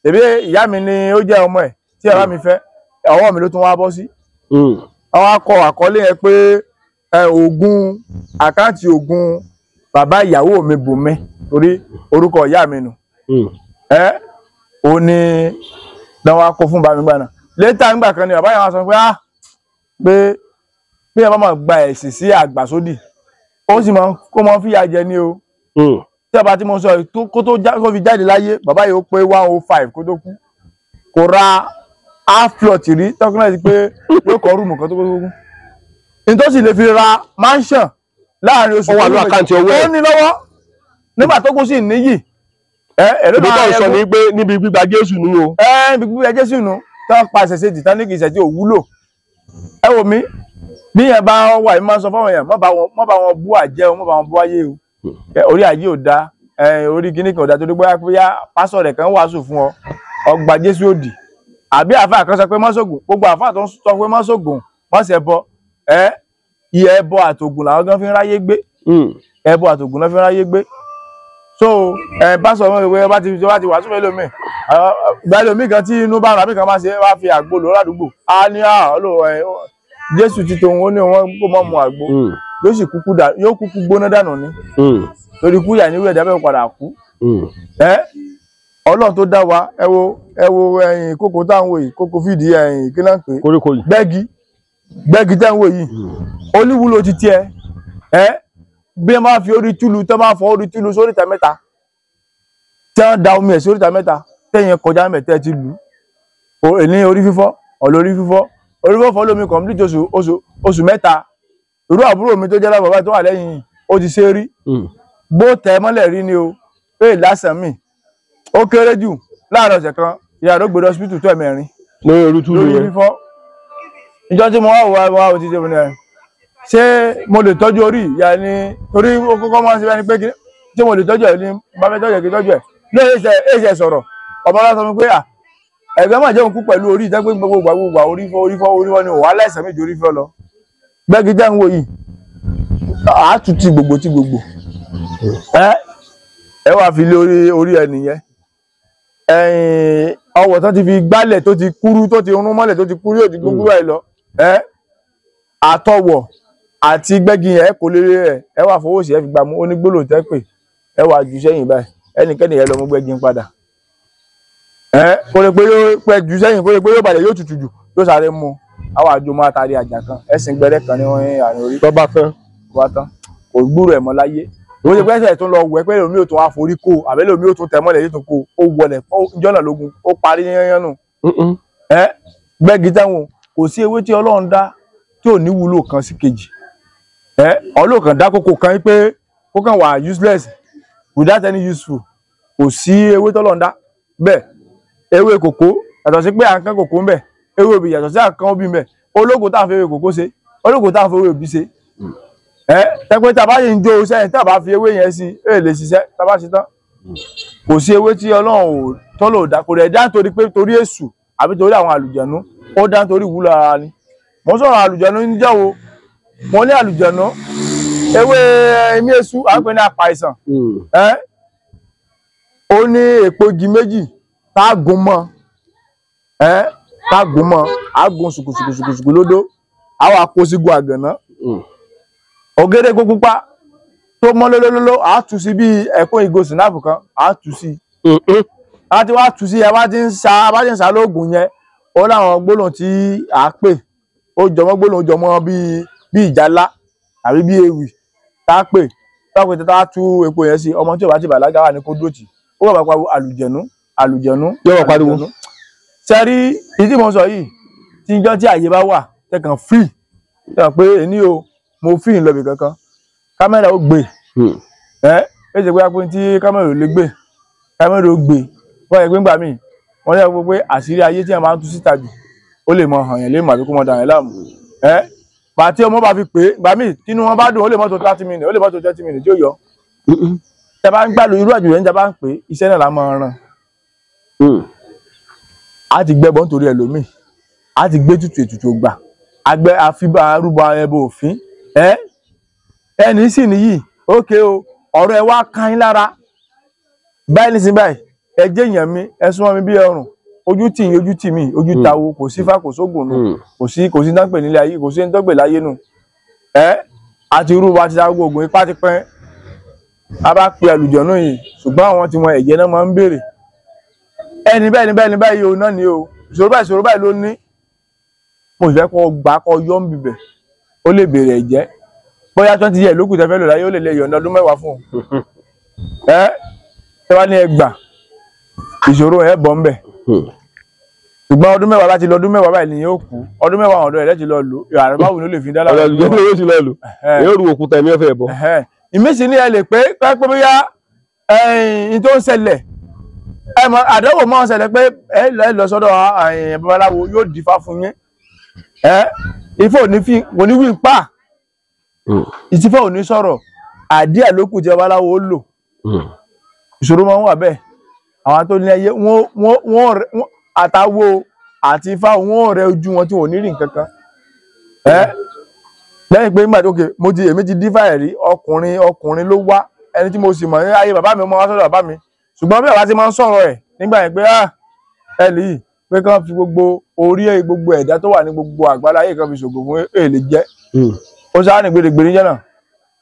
S1: tèmi ìyá mi ni ó jẹ́ ọmọ ẹ̀ tí bàbá mi fẹ́, ọwọ́ mi ló tún wá bọ́ sí. Àwọn akọ àkọlé yẹn pé ògùn àkáǹtì ògùn bàbá ìyàwó mi bù mí torí orúkọ ìyá mi nù. Ẹ ò ní lọ́wọ́ akọ fún bàbá mi gbà náà. Létà ńgbà kan ni bàbá yẹn wá sọ pé ah pé bí ẹ bá máa gba ẹ̀sìn sí àgbàsódì, ó sì máa kó máa fìyà jẹ ní o. Tí ọba tí mo sọ kó tó fi jáde láyé, bàbá yìí ó pé 105 kó tó kú. Kò ra half plot rí, tọkùnrin ti pé yóò kọ́ rúùmù kan tó kó tó kú. Nítòsí lè fi ra mansion láàrin oṣù
S2: Ó wà ní àkáǹtì owó ẹ̀.
S1: Ó ní lọ́wọ́ nígbà tó kú sí níyì. Ẹ̀rọ
S2: Ibi tó ń sọ ni pé níbi gbígba Jésù nù o.
S1: Níbi gbígba Jésù nù, tó ń pa àṣẹṣe jì tán ní kì í ṣe tí ò wúlò. Ẹ wò mí, bí yẹn bá wà, èmi máa ń sọ fáwọn èèyàn, má bá wọn bú àjẹ́ o, má bá wọn bú ayé o. Orí ayé ò da, orí kíní kan ò da, torí bóyá pásọ̀ rẹ̀ kan wàásù fún ọ, ọgbà Jésù òdì. Àbí àáfàá kan sọ pé má ṣògùn, gbogbo àáfàá tó ń sọ pé má ṣògùn, má ṣẹbọ, iye ẹbọ àtògùn làwọn gan fi ń ráyé gbé. Ẹbọ àtògùn làwọn fi ń ráyé gbé. So pásọ ọmọ ìwé bá ti wàásù fẹ́ lómi ìgbà lómi kan tí inú bá rà mí kan máa ṣe wá fi àgbo lò ládùúgbò á ní Jésù ti tòun ó ní wọn kó mọ́ mu àgbo yóò sì kúkú yóò kúkú gbóná dànù ni torí kú yà ní ìwé ẹ̀dá bẹ́ẹ̀ padà kú. Ọlọ́run tó dá wa ẹ wo ẹ̀yìn kókó táwọn wò yìí kókó fìdí ẹ̀yìn kí náà pé gbẹ́gi gbẹ́gi táwọn wò yìí oníwúlò ti tiẹ̀ ẹ bí ẹ máa fi orí túlù tẹ́ máa fọ orí túlù sóríta mẹ́ta tẹ́ wọ́n da omi ẹ̀ sóríta mẹ́ta tẹ́yìn kọjá mẹ́tẹ́ ti lù ú ní orí fífọ́ ọ̀lọ́ orí fífọ́ orí fífọ́ lómi complete oṣù mẹ́ta. Irú àbúrò mi tó jẹ́ lábàbá tó wà lẹ́yìn ó ti ṣe rí bó tẹ̀ mọ́lẹ̀ rí ni o pé lásán mi ó kéré jù láàárọ̀ ọ̀sẹ̀ kan ìyá rẹ̀ gbé hospital tó ẹ̀mẹ́rin
S2: lórí
S1: fífọ́. Ìjọ tí mo wá wò wá ti ṣe mo ní ẹ ṣé mo lè tọ́jú orí ìyá ni torí ó kọ́kọ́ máa ń ṣe bẹ́ni pé ṣé mo lè tọ́jú ẹ̀ ní bá fẹ́ tọ́jú ẹ̀ kí tọ́jú ẹ̀ lóye ṣe sọ̀rọ̀ ọmọ ọlọ́sọ mi pé à ẹ̀gbẹ́ máa jẹun kú pẹ̀lú orí ìjẹ́ pé gbogbo gbogbo orí fọ́ orí fọ́ orí fọ́ ni òwò aláìsàn méjì orí fọ́ lọ gbẹ́gi jẹ́ ń wo yìí àátú ti gbogbo ti gbogbo ẹ wà fi lé orí ẹ nìyẹn. Ọwọ́ tó ti fi gbálẹ̀ tó ti kúrú tó ti rún mọ́lẹ̀ tó ti kúrú yóò ti gbogbo ẹ lọ àtọwọ̀ àti gbẹ́gi yẹn kò lè rẹ̀ ẹ wà fọwọ́ sí ẹ fi gbàmú onígbòlò tẹ́ pé ẹ wà jù sẹ́yìn báyìí ẹnikẹ́ni yẹn lọ mú gbẹ́gi ń padà kó lè pé yóò pẹ́ jù sẹ́yìn kó lè pé yóò balẹ̀ yóò tutù jù yóò sáré mu àwọn àjò máa tari àjà kan ẹ̀sìn gbẹ́rẹ́ kan ní wọ́n àrùn orí
S2: tó bá tán
S1: wá tán kò gbúrò ẹ̀ mọ́ láyé ó ṣe pẹ́sẹ̀ tó lọ wẹ̀ pé lómi ò tún wá forí kó àbẹ́ lómi ò tún tẹ̀ mọ́lẹ̀ yóò tún kó ó wọlẹ̀ jọ́nà lógun ó parí yányán nù. Gbẹ́gi táwọn kò sí ewé tí Ọlọ́run dá tí ò ní wúlò kan sí kejì. Ọlọ́run kan dá kókó kan pé kó kàn wà useless without any useful kò sí ewé tọ́lọ́run dá bẹ́ẹ̀. Ewé kòkó yàtọ̀ sí pé à ń kán kòkó ń bẹ̀ ewé obì yàtọ̀ sí à ń kán obì ń bẹ̀ ológun tá à ń fi ewé kòkó ṣe ológun tá à ń fi ewé obì ṣe. Tẹ́pẹ́ tá a bá yìí ń jó sẹ́yìn tá a bá fi ewé yẹn sí ẹ lè ṣiṣẹ́ tá a bá ṣe tán kò sí ewé tí Ọlọ́run tọ́lọ̀ dá kò rẹ̀ dá nítorí pé torí èṣù àbí torí àwọn àlùjẹ̀nú ó dá nítorí ìwúlò ara ni. Mo ń sọ̀rọ̀ àlùjẹ̀nú níjọ́ wo mo ní àlùjẹ̀nú ewé ẹ̀mí èṣù à ń pè ní apàìsàn ó ní èpo igi méjì tá a gún mọ́ tá a gún mọ́ a gún ṣùkùṣùkùṣùkù lódó a wà kó sígun àgànná ògèdè pupa tó mọ́ lólólóló a tú sí bí ẹ̀kún ìgò sinapu kan a tú sí a ti wá tú sí ẹ bá ti ń sa bá ti ń sa lóògùn yẹn ó láwọn gbólóhùn tí a pè ó jọmọ́ gbólóhùn jọmọ́ bí ìjálá àbí bí ewì tá a pè tá a pè tá a tú epo yẹn sí ọmọ tí ò bá ti bàlágà wà ní kó dúró tì ó bàbá pariwo àlùjẹ̀nú àlùjẹ̀nú
S2: yóò pariwo.
S1: Sẹ́rí ìdí mo sọ yìí tí ijọ́ tí àyè bá wà tẹkàn free tẹkàn pé èní o mo free lọ́bì kankan kámẹ́rà ó gbé ẹ ẹ ṣe pé apẹ́ tí kámẹ́rà ò lè gbé kámẹ́rà ó gbé wọ́n yẹ pé ńgbà míì wọ́n yẹ pé àṣírí ayé tí a máa ń tú síta jù ó lè mọ hàn yẹn lè mọ àbí kó mọ dàn yẹn láàmú ẹ pàtí ọmọ bá fi pè é gbà míì tínú wọn bá dùn ó lè mọ́tò 30 minutes ó lè mọ́tò 30 minutes tí ó yọ tẹ bá ń gbàlù irú àjò yẹn tẹ bá ń pè é iṣẹ́ náà la máa ràn a ti gbẹ́bọ nítorí ẹlòmíì a ti gbé tutù ètùtù gbà agbẹ́ àfibà arúgbó ẹbọ òfin ẹni sì nìyí ókè o ọ̀rọ̀ ẹ wá ká yín lára báyìí nísìnyí báyìí ẹ jẹ́ èèyàn mi ẹ súnmọ́ mi bí ọrùn ojú tì yín ojú tì mí ojú tawo kò sí fá kò sóògùn nù kò sí dáńpẹ̀ nílé ayé kò sí dáńpẹ̀ láyé nù àti irú wa ti ta gbogbo ipá ti pẹ́ a bá pe àlùjọ̀nú yìí ṣùgbọ́n àwọn tí wọn ẹ̀jẹ̀ náà máa ń béèrè ẹni bẹ́ẹ̀ ni bẹ́ẹ̀ ni báyìí o náà ni o ìṣòro báyìí ìṣòro báyìí ló ní mo fẹ́ kọ́ gbà kọ́ yọ́ ń bibẹ̀ ó lè béèrè ẹ̀jẹ̀ bóyá 20 years lókùn tẹ́fẹ́ lò láyé ó lè lè yọ̀ǹda ọdún 10 fún un ẹ wá ní ẹgbà ìṣòro ẹ bọ̀ ń bẹ̀ ṣùgbọ́n ọdún 10 láti lọ ọdún 10 báyìí nìyẹn ó kú ọdún 10 ọ̀dọ́ ẹ̀ lẹ́ti lọ lò ààrẹ báwo ni ó lè fi dá lára
S2: ọ̀dọ́ yóò ti lọ lò yóò ru òkúta ẹ̀mí ọ̀fẹ́ bọ̀.
S1: Ìmísí ní ẹ lè pé pé bóyá ẹ̀yìn tó ń ṣẹlẹ̀ ẹ mọ̀ àdánwò máa ń ṣẹlẹ̀ pé ẹ lọ sọ́dọ̀ babaláwo yóò dífá fún yín ifá ò ní wí pa ìtìfá ò ní sọ̀rọ̀ àdíẹ̀ ló kù tí babaláwo ó lò ìṣòro máa ń wà bẹ́ẹ̀ àwọn tó ní ẹyẹ wọ́n àtàwo àti ifá wọ́n rẹ ojú wọn tí wọn ò ní rí nǹkan kan lẹ́yìn pé nígbà tó kè mo ti èmi ti dífá ẹ̀ rí ọkùnrin ló wá ẹni tí mo sì mọ̀ ní ayé bàbá mi, mo wá sọ́dọ̀ bàbá mi. Ṣùgbọ́n bí bàbá ti máa ń sọ̀rọ̀ ẹ̀ nígbà yẹn pé ẹ lè yìí pé kán fi gbogbo orí ẹ̀ gbogbo ẹ̀dá tó wà ní gbogbo àgbálá ayé kan fi ṣògo fún èlé jẹ́. Ó sáà ní gbèrègbèrè jẹ́ náà.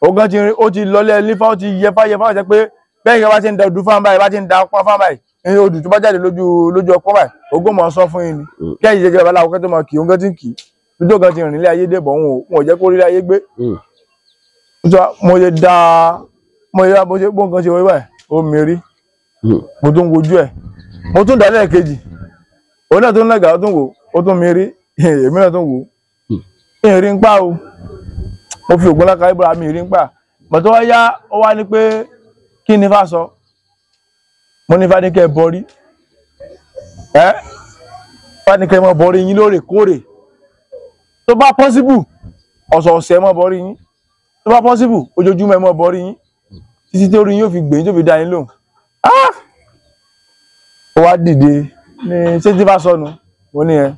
S1: Ogan ti ó ti lọlé lífá, ó ti yẹfá yẹfá, ó jẹ́ pé bẹ́ẹ̀ ni bá ti ń da odù fáwọn báyìí, bá ti ń da ọpọ́n fáwọn báyìí, ní odù tó bá jáde lójú ọpọ́n báyìí, ogún mọ̀ sọ fún yín ni. Kẹ́yìn jẹjẹrẹ babaláwo kẹ́ tó mọ kì í, ogan ti ń kì í. Lójú ogan ti rìn nílé ayé débọ̀, òun ò jẹ́ kó rí ilé ayé gbé. Mo ṣe da mo ṣe bó ṣe bó nǹkan ṣe wọlé báyìí, ó mi rí. Mo tún wojú ẹ̀. Mo tún dà lẹ́ẹ̀kejì. Òun náà tún lẹ́gàá, ó tún wò, ó tún mi rí. Èmi náà tún wò. Ìrìn ń pa o. Mo fi ògùn lákàá ìbúra mi ìrìn pa. Bàtọ́ wá yá, ó wá ní pé kí ni Ifá sọ? Mo ní Ifá ní kẹ́ ẹ bọrí. Ẹ́ Ifá ní kẹ́ ẹ mọ bọrí yín lóòrèkóòrè. Tó bá possible, ọ̀sọ̀ọ̀sẹ̀ ẹ mọ bọrí yín. Tó bá possible, ojoojúmọ́ ẹ mọ bọrí yín. Títí tí orí yín ó fi gbè yín tó fi dá yín lóhùn. Ó wá dìde ní ṣé tí Ifá sọnù? Mo ní ẹ.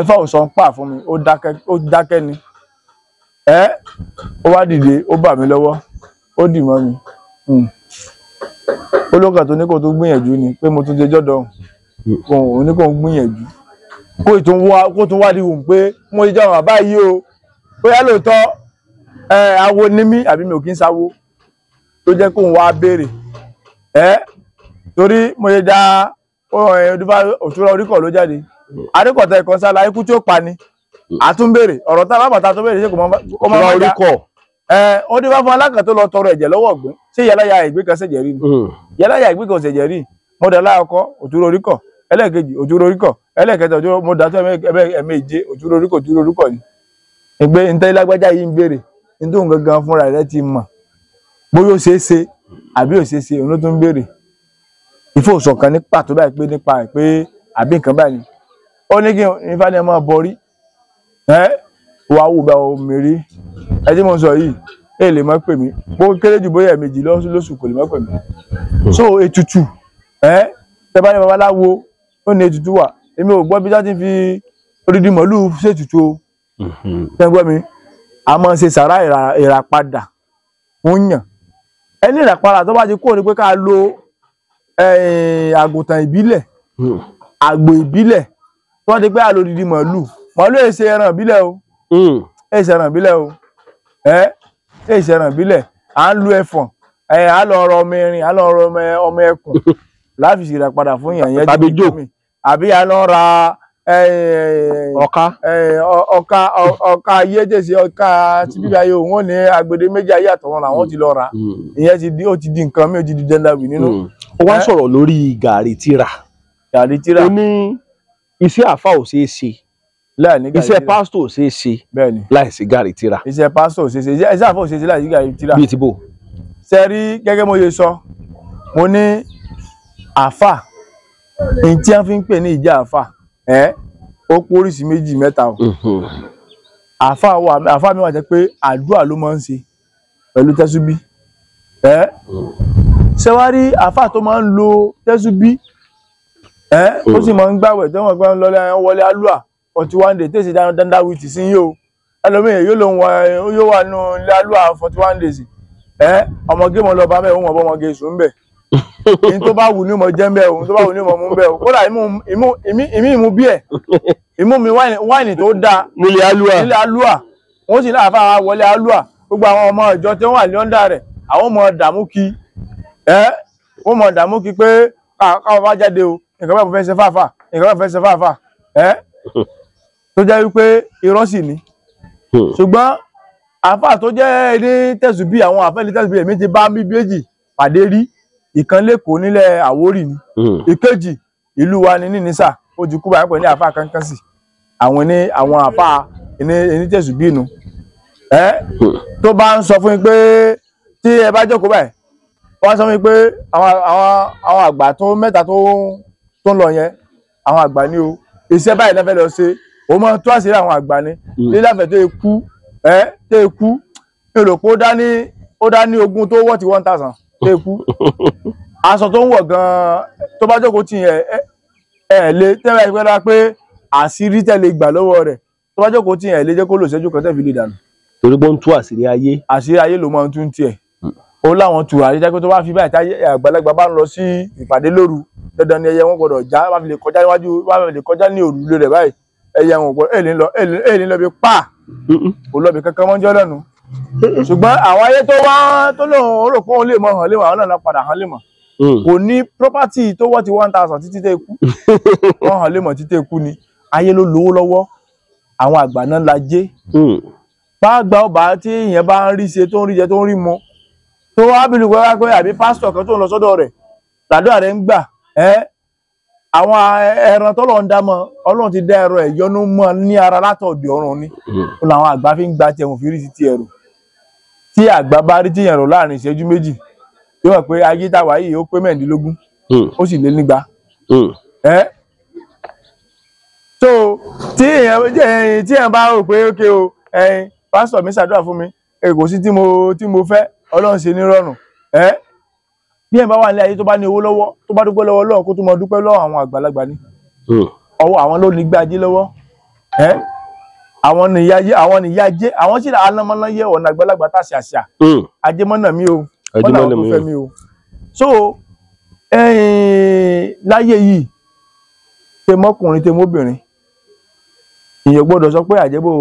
S1: Ifá ò sọ ń pà fún mi, ó dákẹ́ ni. Ó wá dìde, ó bà mí lọ́wọ́, ó dì mọ́ mi. Ó lókàn tó ní kó tó gbìyànjú ni pé mo tún jẹ jọ́dọ̀ òun ní kó ń gbìyànjú. Kó tún wá di wù pé mo ti jẹ́ àwọn bàbá yìí o. Bóyá lóòótọ́ awo ní mí àbí mi ò kí ń sáwó tó jẹ́ kóun wá béèrè. Torí mo ṣe dá òtúrọ̀ oríkọ̀ ló jáde. Adékọ̀tà ẹ̀kan sálá ikú tí ó pa ni. Àtúnbèrè ọ̀rọ̀ tá a bá bàtà tó bèrè ṣé kò máa ń já. Ó dé bá fún alákàn tó lọ tọrọ ẹ̀jẹ̀ lọ́wọ́ ọ̀gbìn. Ṣé yàláyà ìgbé kan ṣẹ̀jẹ̀ rí ni? Yàláyà ìgbé kan ṣẹ̀jẹ̀ rí. Mo dà láàkọ́ òtúrọ̀ oríkọ̀, ẹlẹ́ẹ̀kejì òtúrọ̀ oríkọ̀, ẹlẹ́ẹ̀kẹta òtúrọ̀, mo dà tó ẹ̀ẹ̀méje òtúrọ̀ oríkọ̀, òtúrọ̀ oríkọ̀ ni. Ìgbé ntẹ́ lágbájá yìí ń béèrè, ní tóun gangan fúnra rẹ̀ ti mọ̀. Bóyá ó ṣeé ṣe àbí ò ṣeé ṣe, òun ló tún ń béèrè. Ìfowósọ̀kan ní pàtó báyìí pé nípa ẹ̀ pé àbí nǹkan báyìí ni. Ó ní kí Ifá ní ẹ máa bọrí. Wà wò bá omi rí. Ẹ tí mo sọ yìí, ẹ lè má pè mí. Bó kéré jù bóyá ẹ̀ẹ̀mejì lóṣù kò lè má pè mí. So ètùtù, tẹ bá ní babaláwo, ó ní ètùtù wà. Èmi ò gbọ́ bí wọ́n ti fi odidi màlúù ṣètùtù o. Ṣé ń gbọ́ mi? A máa ń ṣe sàrá ìràpadà fún yàn. Ẹni ìràpadà tó bá ti kúrò ní pé ká lo àgùntàn ìbílẹ̀, àgbò ìbílẹ̀, tó bá ti pé a lo odidi màlúù. Màlúù èsè ẹran ìbílẹ̀ o. Èsè ẹran ìbílẹ̀ o. Èsè ẹran ìbílẹ̀. À ń lu ẹfọ̀n, à ń lọ ọrọ̀ ọmọ erin, à ń lọ ọrọ̀ ọmọ ẹkùn láfi ṣe ìràpadà fún yàn yẹn.
S2: Tàbí jò.
S1: Àbí à ń lọ ra
S2: ọ̀ká.
S1: Ọ̀ká ayé tèsí ọ̀ká tí bíbí ayé òun ò ní agbede méjì ayé àtọ̀run làwọn ti lọ rà. Ìyẹn ti di, ó ti di nǹkan mi, ó ti di dandan wì nínú.
S2: Ó wá sọ̀rọ̀ lórí gàrí tíra.
S1: Gàrí tíra.
S2: Ó ní iṣẹ́ àfà ò ṣeé ṣe. Iṣẹ́ pásítọ̀ ò ṣeé ṣe láìsí gàrí tíra.
S1: Iṣẹ́ pásítọ̀ ò ṣeé ṣe, iṣẹ́ àfà ò ṣeé ṣe láìsí gàrí tíra.
S2: Bíi ti bò.
S1: Ṣé rí gẹ́gẹ́ mo ṣe sọ, mo ní àfà, èyí tí wọ́n fi ń pè ní ìjà àfà, ó pé oríṣi méjì mẹ́ta o. Àfà wà, àfà mi wà jẹ́ pé àdúrà ló máa ń ṣe pẹ̀lú tẹ́súbí. Ṣé wá rí àfà tó máa ń lo tẹ́súbí, ó sì máa ń gbàwẹ̀ tó wọ́n gbà ń lọlé wọlé alúà 41 days tẹ̀sí dáadáa wí tì sí yìí o. Ẹlòmíì yóò lòun yóò wà nù ilé alúà 41 days. Ọmọge mọ lọ bá mẹ́ òun ọmọ ọmọge sùn bẹ̀. Ní tó bá wù ní mo jẹ́ ń bẹ̀ o, ní tó bá wù ní mo mú ń bẹ̀ o. Kódà ìmí ìmú bí ẹ̀, ìmú mi wáìnì tó dáa.
S2: Nílé alúà.
S1: Nílé alúà. Wọ́n sì láàfáà wọlé alúà. Gbogbo àwọn ọmọ ìjọ tí wọ́n wà ní ọ́ndà rẹ̀, àwọn ọmọ dààmú kí. Wọ́n mọ̀ dààmú kí pé káwọn bá jáde o, nǹkan bá fẹ́ ṣe fáfà, nǹkan bá fẹ́ ṣe fáfà. Tó jẹ́ wípé irọ́ sì ni. Ṣùgbọ́n àfáà tó jẹ́ ní tẹ̀sùbí, àwọn àfáà ní tẹ̀sùbí èmi ti bá méjì pàdé rí. Ìkan lẹ́kọ̀ọ́ nílẹ̀ Àwórì ni. Ìkejì ìlú wa ni ní Nísà, ó ti kú báyìí pẹ̀lú àfáà kankan sí. Àwọn ní àwọn àfáà ní tẹ̀sùbí nu. Tó bá ń sọ fún yín pé tí ẹ bá jókòó báyìí, wọ́n sọ fún yín pé àwọn àgbà tó mẹ́ta tó ń lọ yẹn, àwọn àgbà ni o. Iṣẹ́ báyìí ló fẹ́ lọ ṣe. Ó máa ń tú àṣírí àwọn àgbà ni. Lílàfẹ̀ tó ikú, tó ikú, mi rò pé ó dá ní ogún tó wọ́ọ̀tì 1000 tó ikú. Aṣọ tó ń wọ̀ gan-an tó bá jókòó tì yẹn, ẹ lè tẹ́lẹ̀ pẹ́ dá pé àṣírí tẹ́lẹ̀ gbà lọ́wọ́ rẹ̀. Tó bá jókòó tì yẹn, ẹ lè jẹ́ kó lò ṣẹ́jú kan tẹ́ fi lè dànù.
S2: Torí pé ó ń tú àṣírí ayé.
S1: Àṣírí ayé ló máa ń tún tiẹ̀. Ó láwọn tùràrí jẹ́ pé tó bá fi báyìí táyé àgbàlagbà bá ń lọ sí ìpàdé lóru, dandan ni ẹyẹ wọn gbọ́dọ̀ já, bá fi lè kọjá níwájú, bá fi lè kọjá ní òrùlé rẹ̀ báyìí, ẹyẹ wọn gbọ́dọ̀ èlé ń lọ bí pa kò lọ bí kankan mọ́jọ́ lẹ́nu. Ṣùgbọ́n àwọn ayé tó wá tó lóun ó rò pé òun lè mọ hàn lè mọ, àwọn náà padà hàn lè mọ̀. Kò ní property tó wọ́ ti 1000 títí tẹ́ kú, wọ́n hàn lè mọ̀ títí tẹ́ kú ni. Ayé ló lówó lọ́wọ́, àwọn àgbà náà la jẹ́. Bá gba ọba tí èèyàn bá ń rí ṣe tó ń rí jẹ tó ń rí mu, tó wá bìlù pé wá pé àbí pásítọ̀ kan tó ń lọ sọ́dọ̀ rẹ̀ làdúrà rẹ̀ ń gbà. Àwọn ẹran tọ́lọ̀ ń dá mọ́, Ọlọ́run ti dá ẹran ẹ̀yọ́nú mọ́ ní ara látọ̀dọ̀ ọ̀run ni. Ó làwọn àgbà fi ń gba tiẹ̀ wọ́n fi rí ti tiẹ̀ rò. Tí àgbà bá rí tíyẹn rò láàrin ìṣẹ́jú méjì, yóò mọ̀ pé ayé táwa yìí ó pé 16, ó sì lé nígba. So tí èèyàn bá rò pé ókè o, pásítọ̀ mi ṣàdúrà fún mi, kò sí tí mo fẹ́, Ọlọ́run ṣe nírọ̀rùn. Bí ẹ̀ bá wà ní ayé tó bá ní owó lọ́wọ́, tó bá dúpẹ́ lọ́wọ́ Ọlọ́run, kó tó mọ dúpẹ́ lọ́wọ́ àwọn àgbàlagbà ni. Ọwọ́ àwọn ló ní gbájé lọ́wọ́. Àwọn nìyá ajé, àwọn sì anamọ́láyé ọ̀nà àgbàlagbà tá ṣàṣà. Ajé mọ́nà mi o, mọ́nà àwọn tó fẹ́ mi o. So láyé yìí, tẹmọkùnrin tẹmọbìnrin, èèyàn gbọ́dọ̀ sọ pé àjẹbó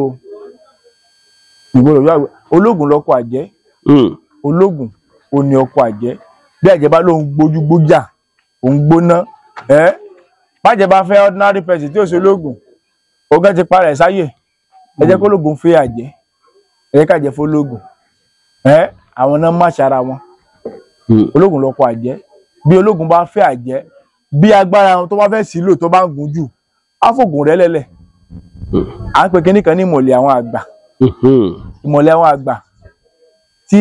S1: ìgbọ́dọ̀ yọ ológun lọ́kọ àjẹ́. Ológun ò ní ọkọ àjẹ́. Bí àjẹ́ bá lóun gbójú gbójà, òun gbóná. Bájẹ́ bá fẹ́ ordinary person tí ò ṣe ológun, ọ̀gá ti parẹ́ sáyè. Ẹ jẹ́ kó lógun fẹ́ àjẹ́, ẹ jẹ́ kájẹ́ fọlógun. Àwọn náà má ṣara wọn. Ológun lọ́kọ àjẹ́. Bí ológun bá fẹ́ àjẹ́, bí agbára tó bá fẹ́ sílò tó bá ń gùn jù, á fògùn rẹ̀ lẹ́lẹ̀. À ń pe kinní kan ní ìmọ̀lẹ̀ àwọn àgbà. Ìmọ̀lẹ̀ àwọn àgbà tí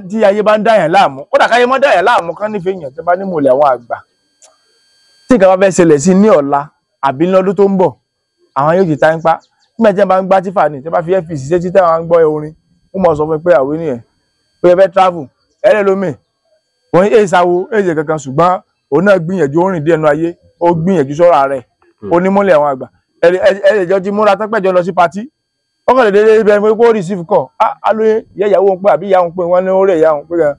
S1: tí ayé bá ń dáyàn láàmú, kódà káyé mọ́ dáyàn láàmú kán nífẹ̀ẹ́ èèyàn, tí bá ní ìmọ̀lẹ̀ àwọn àgbà, tí nǹkan bá fẹ́ ṣẹlẹ̀ sí ní ọ̀la àbí lọ́dún tó ń bọ̀, àwọn yóò ti ta ń pa. Nígbà tí wọ́n bá ń gbá tífà ní, tí wọ́n bá fi ẹ́fì ṣiṣẹ́ tí táwọn ń gbọ́ orin, wọ́n mọ̀ sọ fún pé àwé nìyẹn, ó yẹ fẹ́ travel, ẹ̀rẹ́ lómi, wọ́n èyí sáwo, èyí ṣe kankan, ṣùgbọ́n òun náà gbìyànjú, ó rìn díẹ̀ nú ayé, ó gbìyànjú sọ́ra rẹ̀, ó ní mọ́lẹ̀ àwọn àgbà. Ẹ̀rẹ́jọ́ ti múra tọ́pẹ́jọ lọ sí patí, ọkọ̀ lè dédé ibẹ̀ pé kó receive call, á lóye ìyá ìyàwó ń pè àbí ìyá òun pé wọ́n ní ó rẹ̀ ìyá òun pé gan.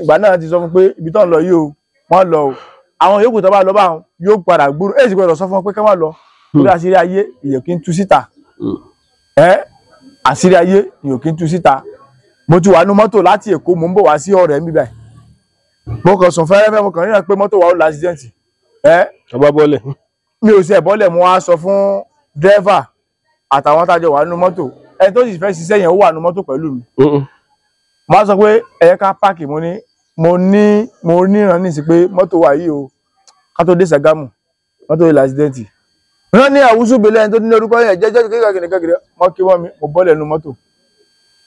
S1: Ìgbà náà ti sọ fún pé ibi tó ń lọ yìí o, wọ́n lọ o. Àwọn yòókù tó bá lọ bá wọn yóò padà gbúrò, èyí sì gbọdọ̀ sọ fún wọn pé ká má lọ. Torí àṣírí ayé èèyàn kì í tú síta. Àṣírí ayé èèyàn kì í tú síta. Mo ti wà nú mọ́tò láti Èkó, mò ń bọ̀ wá sí ọ̀rẹ́ mi báyìí. Mo kàn sùn fẹ́rẹ́fẹ́, mo kàn ríra pé mọ́tò wa ó l'accident.
S2: Ọba bọ́lẹ̀.
S1: Mi ò sí ẹ̀ bọ́lẹ̀, mo wá sọ fún dírẹ́fà àtàwọn tájọ wà nínú mọ́tò, ẹni tó sì fẹ́ ṣiṣẹ́ yẹn ó wà nínú mọ́tò pẹ̀lú mi. Mo wá sọ pé ẹ ká páàkì, mo níran nísì pé mọ́tò wa yìí o, ká tó dé Ṣàgámù mọ́tò yìí l'accident. Wọ́n ní àwùsù bẹ̀lẹ̀ ẹni tó ní orúkọ yẹn jẹ́jẹ́ kékeré kékeré, wọ́n kí wọ́n mi, mo bọ́lẹ̀ nínú mọ́tò.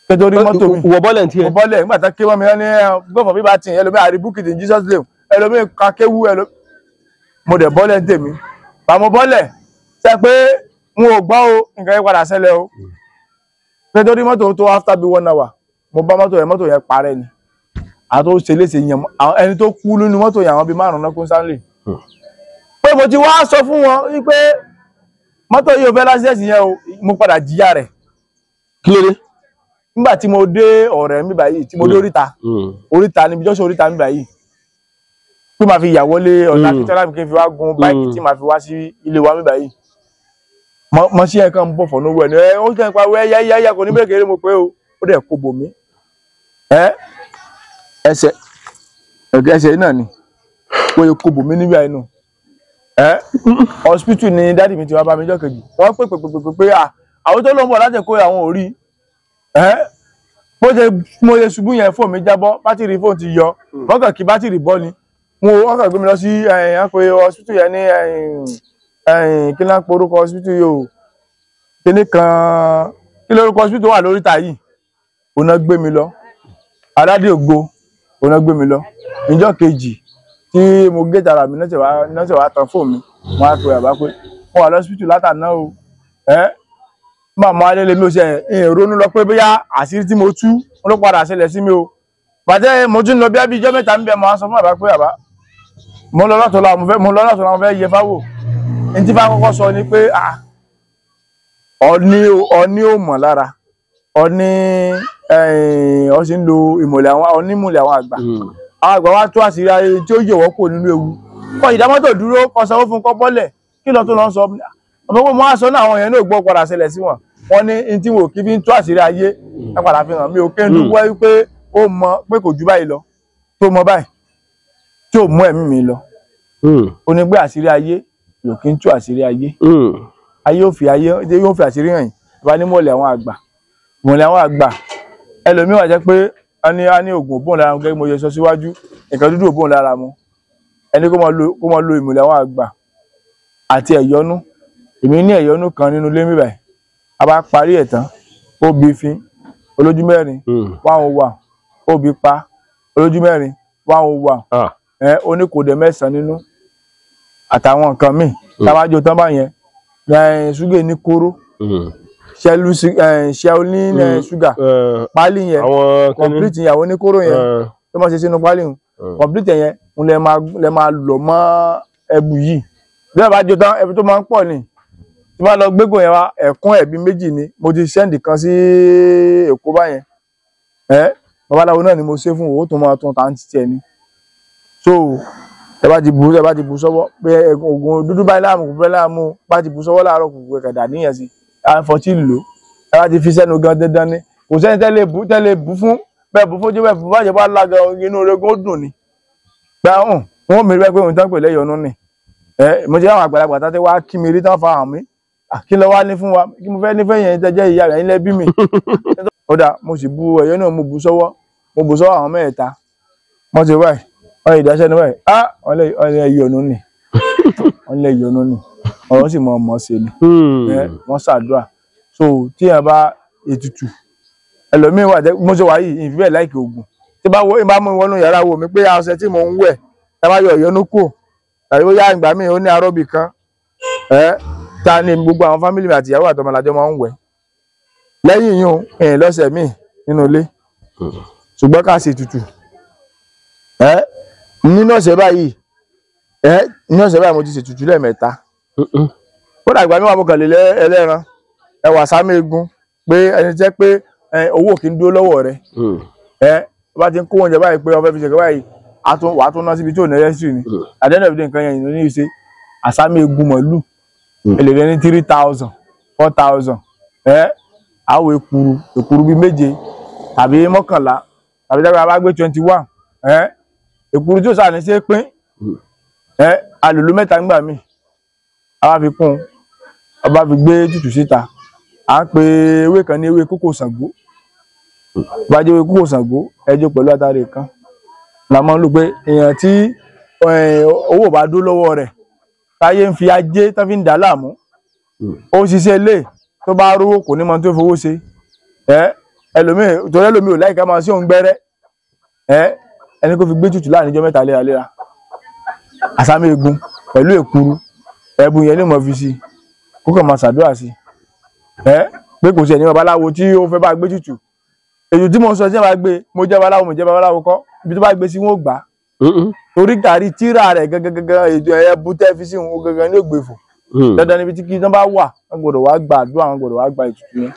S1: Nítorí mọ́tò mi
S2: wọ bọ́lẹ̀ tí ẹ
S1: mo bọ́lẹ̀ nígbà tá kí wọ́n mi, wọ́n ní gbọ́fọ̀ bíbá tì, ẹlòmíì àrí book it in Jesus name, ẹlòmíì kakéwu, ẹlòmíì mo dẹ̀ bọ́lẹ̀ ń tèmi. Bàmọ́ bọ́lẹ̀ ṣe pé n ò gbọ́ o, nǹkan yẹn padà ṣẹlẹ̀ o. Nítorí mọ́tò tó after bí 1 hour, mo bá mọ́tò yẹn, mọ́tò yẹn parẹ́ ni. Àwọn tó ṣe léṣe yẹn, ẹni tó kú nínú mọ́tò yẹn, àwọn bíi 5 náà kún sáńlè. Pé mo ti wá sọ fún wọn wípé mọ́tò yìí ò fẹ́ lásìsẹ́sì yẹn o, mo padà jìyà rẹ̀.
S2: Kí ló dé?
S1: Nígbà tí mo dé ọ̀rẹ́ mi báyìí, tí mo dé oríta, oríta níbi jọ́sọ̀ oríta mi báyìí, tí màá fi yà wọlé ọ̀nà Akíntọ́lá mi kí n fi wá gun báìkì tí màá fi wá sí ilé wa mi báyìí. Mo ṣí ẹ̀kan ń bọ̀ fọ̀nà owó ẹni, ó kẹ́ ń pa wẹ́ yáyáyá kò ní bẹ́ẹ̀ kéré mo pé o, ó dẹ̀ kó bò mí. Ẹsẹ̀ ẹsẹ̀ náà ni, wọ́n yóò kó bò mí níbi àìnú. Hospital ni dádì mi ti wá bá mi jọ́ kejì, wọ́n pè pè pè pè pé àwọn tó ló ń bọ̀ láti kó àwọn ò rí. Mo ṣe ṣubú yẹn, fóònù mi jábọ́, bátìrì fóònù ti yọ, wọ́n kàn kí bátìrì bọ́ ni. Wọ́n kàn gbé mi lọ sí hospital yẹn ní kí ló ń pe orúkọ hospital yìí o, kíní kan, kí lórúkọ hospital wà lóríta yìí, òun náà gbé mi lọ, Aládé Ògo, òun náà gbé mi lọ. Ìjọ́ kejì tí mo gé tara mi náà ṣe wá tan fóònù mi, wọ́n á pe bàbá pé wọ́n wà lọ́sibítù látàná o. Màmá adélé mi ò ṣe ronú lọ pé bóyá àṣírí tí mo tú ló padà ṣẹlẹ̀ sí mi o. Bàtẹ́ mo tún lọ bí abíjọ́ mẹ́ta ń bẹ, mo á sọ fún bàbá pé bàbá mo lọ lọ́tọ̀ọ́lá, mo lọ lọ́tọ̀ọ́lá, mo fẹ́ yẹ fáwò. Ní tí bá kọ́kọ́ sọ ni pé ọní ò mọ̀ lára, ọní ọ sì ń lo ìmọ̀lẹ̀ àwọn onímọ̀lẹ̀ àwọn àgbà. Àwọn àgbà wa tó àṣírí ayé tí ó yọ̀wọ́ kò nínú ewu. Kọ ìdámọ́tò dúró, kọ sanwó fún kọ́ bọ́lẹ̀, kí lọ tó lọ sọ. Ọmọ pé mo á sọ náà àwọn èèyàn náà gbọ́ padà ṣẹlẹ̀ sí wọn. Wọ́n ní n tí wọn ò kí fi ń tó àṣírí ayé ẹ padà fi hàn mí ò kí n dúpẹ́ wípé ó mọ pé kò ju báyìí lọ, tó mọ báyìí tí ò mú ẹ̀mí mi lọ. Ó ní pé àṣírí ayé yóò kí ń tú àṣírí ayé. Ayé yóò fi ayé yóò fi àṣírí hàn yín. Bá ní mọ̀lẹ̀ àwọn àgbà, mọ̀lẹ̀ àwọn àgbà ẹlòmíì wà jẹ́ pé a ní oògùn òbóun lára mu, gẹ́gẹ́ mo ṣe sọ síwájú, nǹkan dúdú òbóun lára mu. Ẹni kó máa lo ìmùlẹ̀ àwọn àgbà àti ẹ̀yọ́nú. Èmi ní ẹ̀yọ́nú kan nínú ilé mi báyìí. A bá parí ẹ̀ tán, ó bí fin olójú mẹ́rin, 101, ó bí pa olójú mẹ́rin, 101, ẹ ó ní kò dé mẹ́sàn-án nínú àtàwọn nǹkan míì. Tábàjọ tán báyẹn, ṣúgà ní kóró, ṣẹ́lu ní ṣúgà pálí yẹn, complete yẹn, àwọn oníkóró yẹn tó máa ṣe sínú pálí yẹn, complete yẹn ń lẹ máa lọ mọ́ ẹbu yìí. Bí ẹ bá jó tán, ẹbu tó máa ń pọ̀ ni. Tí wọ́n lọ gbégbó yẹn wá, ẹ̀kún ẹ̀bí méjì ni mo ti sẹ́ndì kan sí Èkó báyẹn. Babaláwo náà ni mo ṣe fún owó tó máa tún ta ń titi ẹni. So ẹ bá ti bu sọ́wọ́ pé oògùn dúdú báyìí láàmú, kò fẹ́ láàmú, bá ti bu sọ́wọ́ láàárọ̀ kò kẹ̀dà níyẹn sí àfọ̀tí lò. Ẹ bá ti fi sẹ́nu gan dandan ni, kò sẹ́ni tẹ́lẹ̀ bú fún bẹ́ẹ̀ bú fójú bẹ́ẹ̀ bú bàjẹ́ bá lága inú oregun ó dùn ni. Gba hàn wọn mi rí pé òun tán pè lẹ́yọ̀nú ni. Mo ti ráwọn àgbàlagbà tá ti wá kí mi rí tán fa hàn mí. Kí lọ wá ní fún wa, kí mo fẹ́ nífẹ̀ẹ́ yẹn tẹ́jẹ́ ìyá rẹ̀ ilẹ̀ bí mi. Ó dà, mo sì bu ẹ̀yọ́ náà, mo bu sọ́wọ́ àwọn mẹ́ẹ̀ta. Wọ́n ti báyìí, wọ́n ìdáṣẹ́ ní báyìí, ah, wọ́n lè yọ̀nú ni, wọ́n lè yọ̀nú ni, ọ̀rọ̀ sì mọ̀ ọmọ ṣe ni. Wọ́n ṣàdúrà. So tí yẹn bá ètùtù, ẹlòmíín wà jẹ́ mo ṣe wà yìí, ìfi bẹ́ẹ̀ láìkè ògùn. Tí bá wo, ìbá mú wọnú yàrá wo mi pé ọṣẹ tí mò ń wẹ̀, tá bá yọ ìyọnú kù, tàbí bóyá ìgbà míì ó ní arọ́bì kan, ta ni gbogbo àwọn fámìlì mi àti ìyàwó àtọmọ làjọ máa ń wẹ̀. Lẹ́yìn yìí ìrìn lọ́sẹ̀ míì nínú ilé. Ṣùgbọ́n ká ṣe ètùtù. Nínú ọ̀sẹ̀ báyìí, nínú ọ̀sẹ̀ báyìí mo ti ṣètùtù lẹ́ẹ̀mẹ́ta. Kódà ìgbà mi wà mo kàn lè ẹlẹ́ran, ẹwà sámi egun pé ẹni jẹ́ pé owó kì í dúró lọ́wọ́ rẹ̀. Bá ti ń kó oúnjẹ báyìí pé ó fẹ́ fi ṣèkẹ́ báyìí, wàá tún ná síbi tí ò ní rẹ́sì ni. At the end of the day nǹkan yẹn ní í ṣe àsámi egun mọ̀lú. Èlé rẹ ní 3,000, 4,000. Àwọn èkuru bíi méje tàbí mọ́kànlá tàbí dábàá bá gbé 21. Èkuru tí ó sà ní ṣe pín. Alùlù mẹ́ta ń gbà mí. A bá fi kún, a bá fi gbé tútù síta. À ń pe ewé kan ní ewé kókò Ṣàngó. Bá jẹ́ ewé kókò Ṣàngó, ẹjọ́ pẹ̀lú atare kan. La máa ń lò pé èèyàn tí owó bá dó lọ́wọ́ rẹ̀, táyé ń fi ajé tán fi ń dà láàmú. Ó ṣiṣẹ́ ilé tó bá rówó kò ní mọ tó fowó ṣe. Ẹlòmíì torí ẹlòmíì ò láìka máa sí òun gbẹ́rẹ́. Ẹni kó fi gbé tútù láàrin ijọ́ mẹ́ta léraléra. Àsámi egun pẹ̀lú èkuru, ẹ̀bùn yẹn ní mo fi sí, kó kàn máa ṣàdúrà sí. Pé kò sí ẹni babaláwo tí ó fẹ́ bá gbé tútù. Èyí tí mo ń sọ sí ẹ bá gbé, mo jẹ́ babaláwo, mo jẹ́ babaláwo kọ́, ibi tó bá gbé sí wọn ò gbà. Torí gàrí tíra rẹ̀ gangan ètò ẹ̀bù tẹ́ fi sí òun gangan ní ògbè fò. Dandan níbi tí kí tán bá wà, wọ́n gbọ́dọ̀ wá gba àdúrà, wọ́n gbọ́dọ̀ wá gba ètùtù yẹn.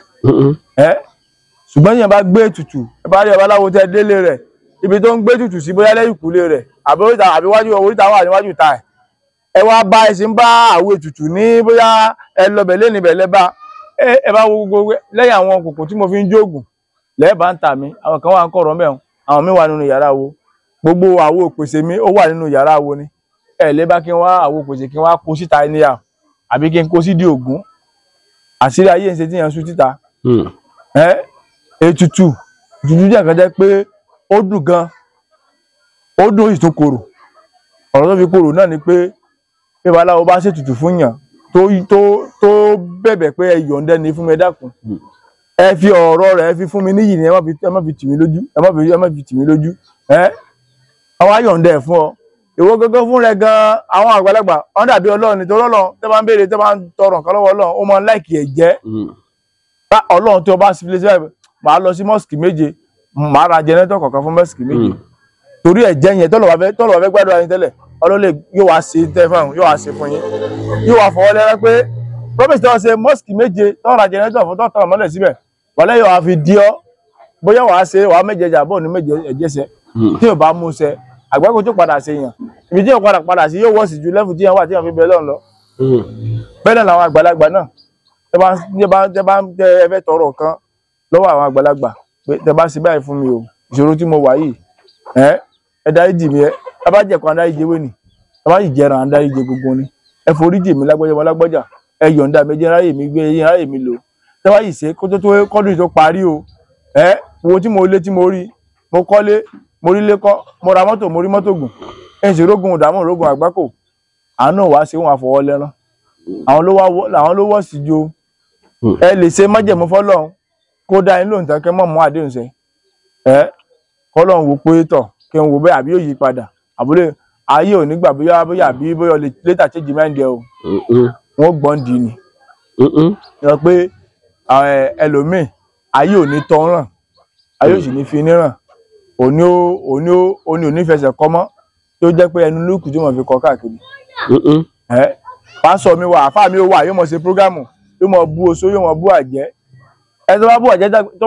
S1: Ṣùgbọ́n yẹn bá gbé ètùtù, ẹ bá rí babaláwo tẹ́ délé rẹ̀, ibi tó ń gbé tutù sí bóyá lẹ́yìn ìkúlé rẹ̀ àbí oríta àbí wájú oríta wà níwájú ta ẹ̀. Ẹ wá bá ẹ sì ń bá àwọn ètùtù ní bóyá ẹ lọbẹ̀ lẹ́nu ibẹ̀ lẹ́bà. Ẹ bá wo gbogbo lẹ́yìn àwọn kòkò tí mo fi ń jóògùn lẹ́ẹ̀bà ń tà mí, àwọn kan wà ń kọ̀rọ̀ mẹ́rin, àwọn mi wà nínú yàrá wo. Gbogbo àwo òpèsè mi ó wà nínú yàrá wo ni. Ẹ lè bá kí n wá àwo òpèsè kí n wá kó síta ẹnìyà àbí kí n kó sídìí Ògún. Àṣírí ayé ń ṣe tí yẹn ń sú títa. Ètùtù ètùtù jẹ́ nǹkan jẹ́ pé ó dùn gan, ó dùn ó sì tún korò. Ọ̀rọ̀ tó fi korò náà ni pé bí babaláwo bá ṣètùtù fún yàn tó bẹ̀bẹ̀ pé ẹ yọ̀ǹda ni fún mi, ẹ dákun, ẹ fi ọ̀rọ̀ rẹ̀ ẹ fi fún mi níyì ni, ẹ má fi tì mí lójú, ẹ má fi tì mí lójú. Àwọn ayọ̀ǹda ẹ̀ fún ọ ìwọ gángan fún rẹ gan. Àwọn àgbàlagbà wọn dàbí Ọlọ́run nítorí Ọlọ́run tẹ́ bá ń béèrè, tẹ́ bá ń tọrọ nǹkan lọ́wọ́ Ọlọ́run, ó máa ń láìkì ẹ̀ jẹ́. Bá Ọlọ́run tí o bá fi lé síbẹ̀, màá lọ sí mọ́sìkì méje, màá ra jẹnẹtọ̀ kọ̀ọ̀kan fún mọ́sìkì méje. Torí ẹ̀jẹ̀ yẹn tọ́lọ̀ bá fẹ́ gbàdúrà yín tẹ́lẹ̀, Ọlọ́run lè yóò wá ṣe tẹ́ fún yóò wá ṣe fún yín, yóò wá fọwọ́ lẹ́rẹ́ pé promise tí wọ́n ṣe mọ́sìkì méje tọ́ ra jẹnẹtọ̀ fún tọ́ tọ́ mọ́lẹ̀ síbẹ̀, wọlé yóò wá fi dí ọ́. Bóyá wàá ṣe wàá méjèèjì àbọ̀ ní méje ẹ̀jẹ̀sẹ̀ tí yóò bá mú ṣẹ àgbákò tó padà ṣe yàn ibi tí yóò padà sí yóò wọ́ọ̀sì ju lẹ́fù tí yẹn wà tí yẹn fi bẹ lọ́n lọ. Bẹ́ẹ̀ náà làwọn àgbàlagbà náà tẹ bá ń tẹ ẹ fẹ́ tọrọ kan lọ́wọ́ àwọn àgbàlagbà pé tẹ bá ṣe báyìí fún mi o, ìṣòro tí mo wà yìí ẹ dáríjì mi, ẹ bá jẹ̀kọ́ adáríjì ewé ni, ẹ bá sì jẹran adáríjì gbogbo ni, ẹ foríjì mi lágbọ́jà wọn lágbọ́jà, ẹ yọ̀ǹda mi jẹ́ ráyè mi gbé ráyè mi lò, tẹ bá yìí ṣe kó tó kọ́dún tó parí o, ẹ wo tí mo lé tí mo rí, mo kọ́lé mo rí lé kọ́, mo ra mọ́tò mo rí mọ́tò gùn, ẹ sì rógun ìdààmú rógun àgbákò, àánú wàá ṣe wọn àfọwọ́ lẹ́rán, àwọn ló wọ́ sí ju ẹ lè ṣe májẹ̀mú fọ́lọ́run kó dá yín lóhùn tán kẹ́ mọ̀ mú àdéhùn ṣẹ, ẹ kọ́lọ́run wò pé tọ̀ kí n wò bẹ́ẹ̀ àbí yóò yí padà, àbúlé ayé ò ní gbà bóyá bóyá àbí bóyá lè later change mind ẹ o, wọn gbọ́n di ni sọ pé ẹlòmíì ayé ò ní tọ́ ràn, ayé ò sì ní fi ní ràn, òní ò ní fẹsẹ̀ kọ́ mọ́ tó jẹ́ pé ẹnu lókùn tí wọ́n fi kọ́ káàkiri. Pásọ̀ mi wà, àfáà mi wà, yóò mọ̀ ṣe prógámù, yóò mọ̀ bú oṣó, yóò mọ̀ bú àjẹ́. Ẹ tó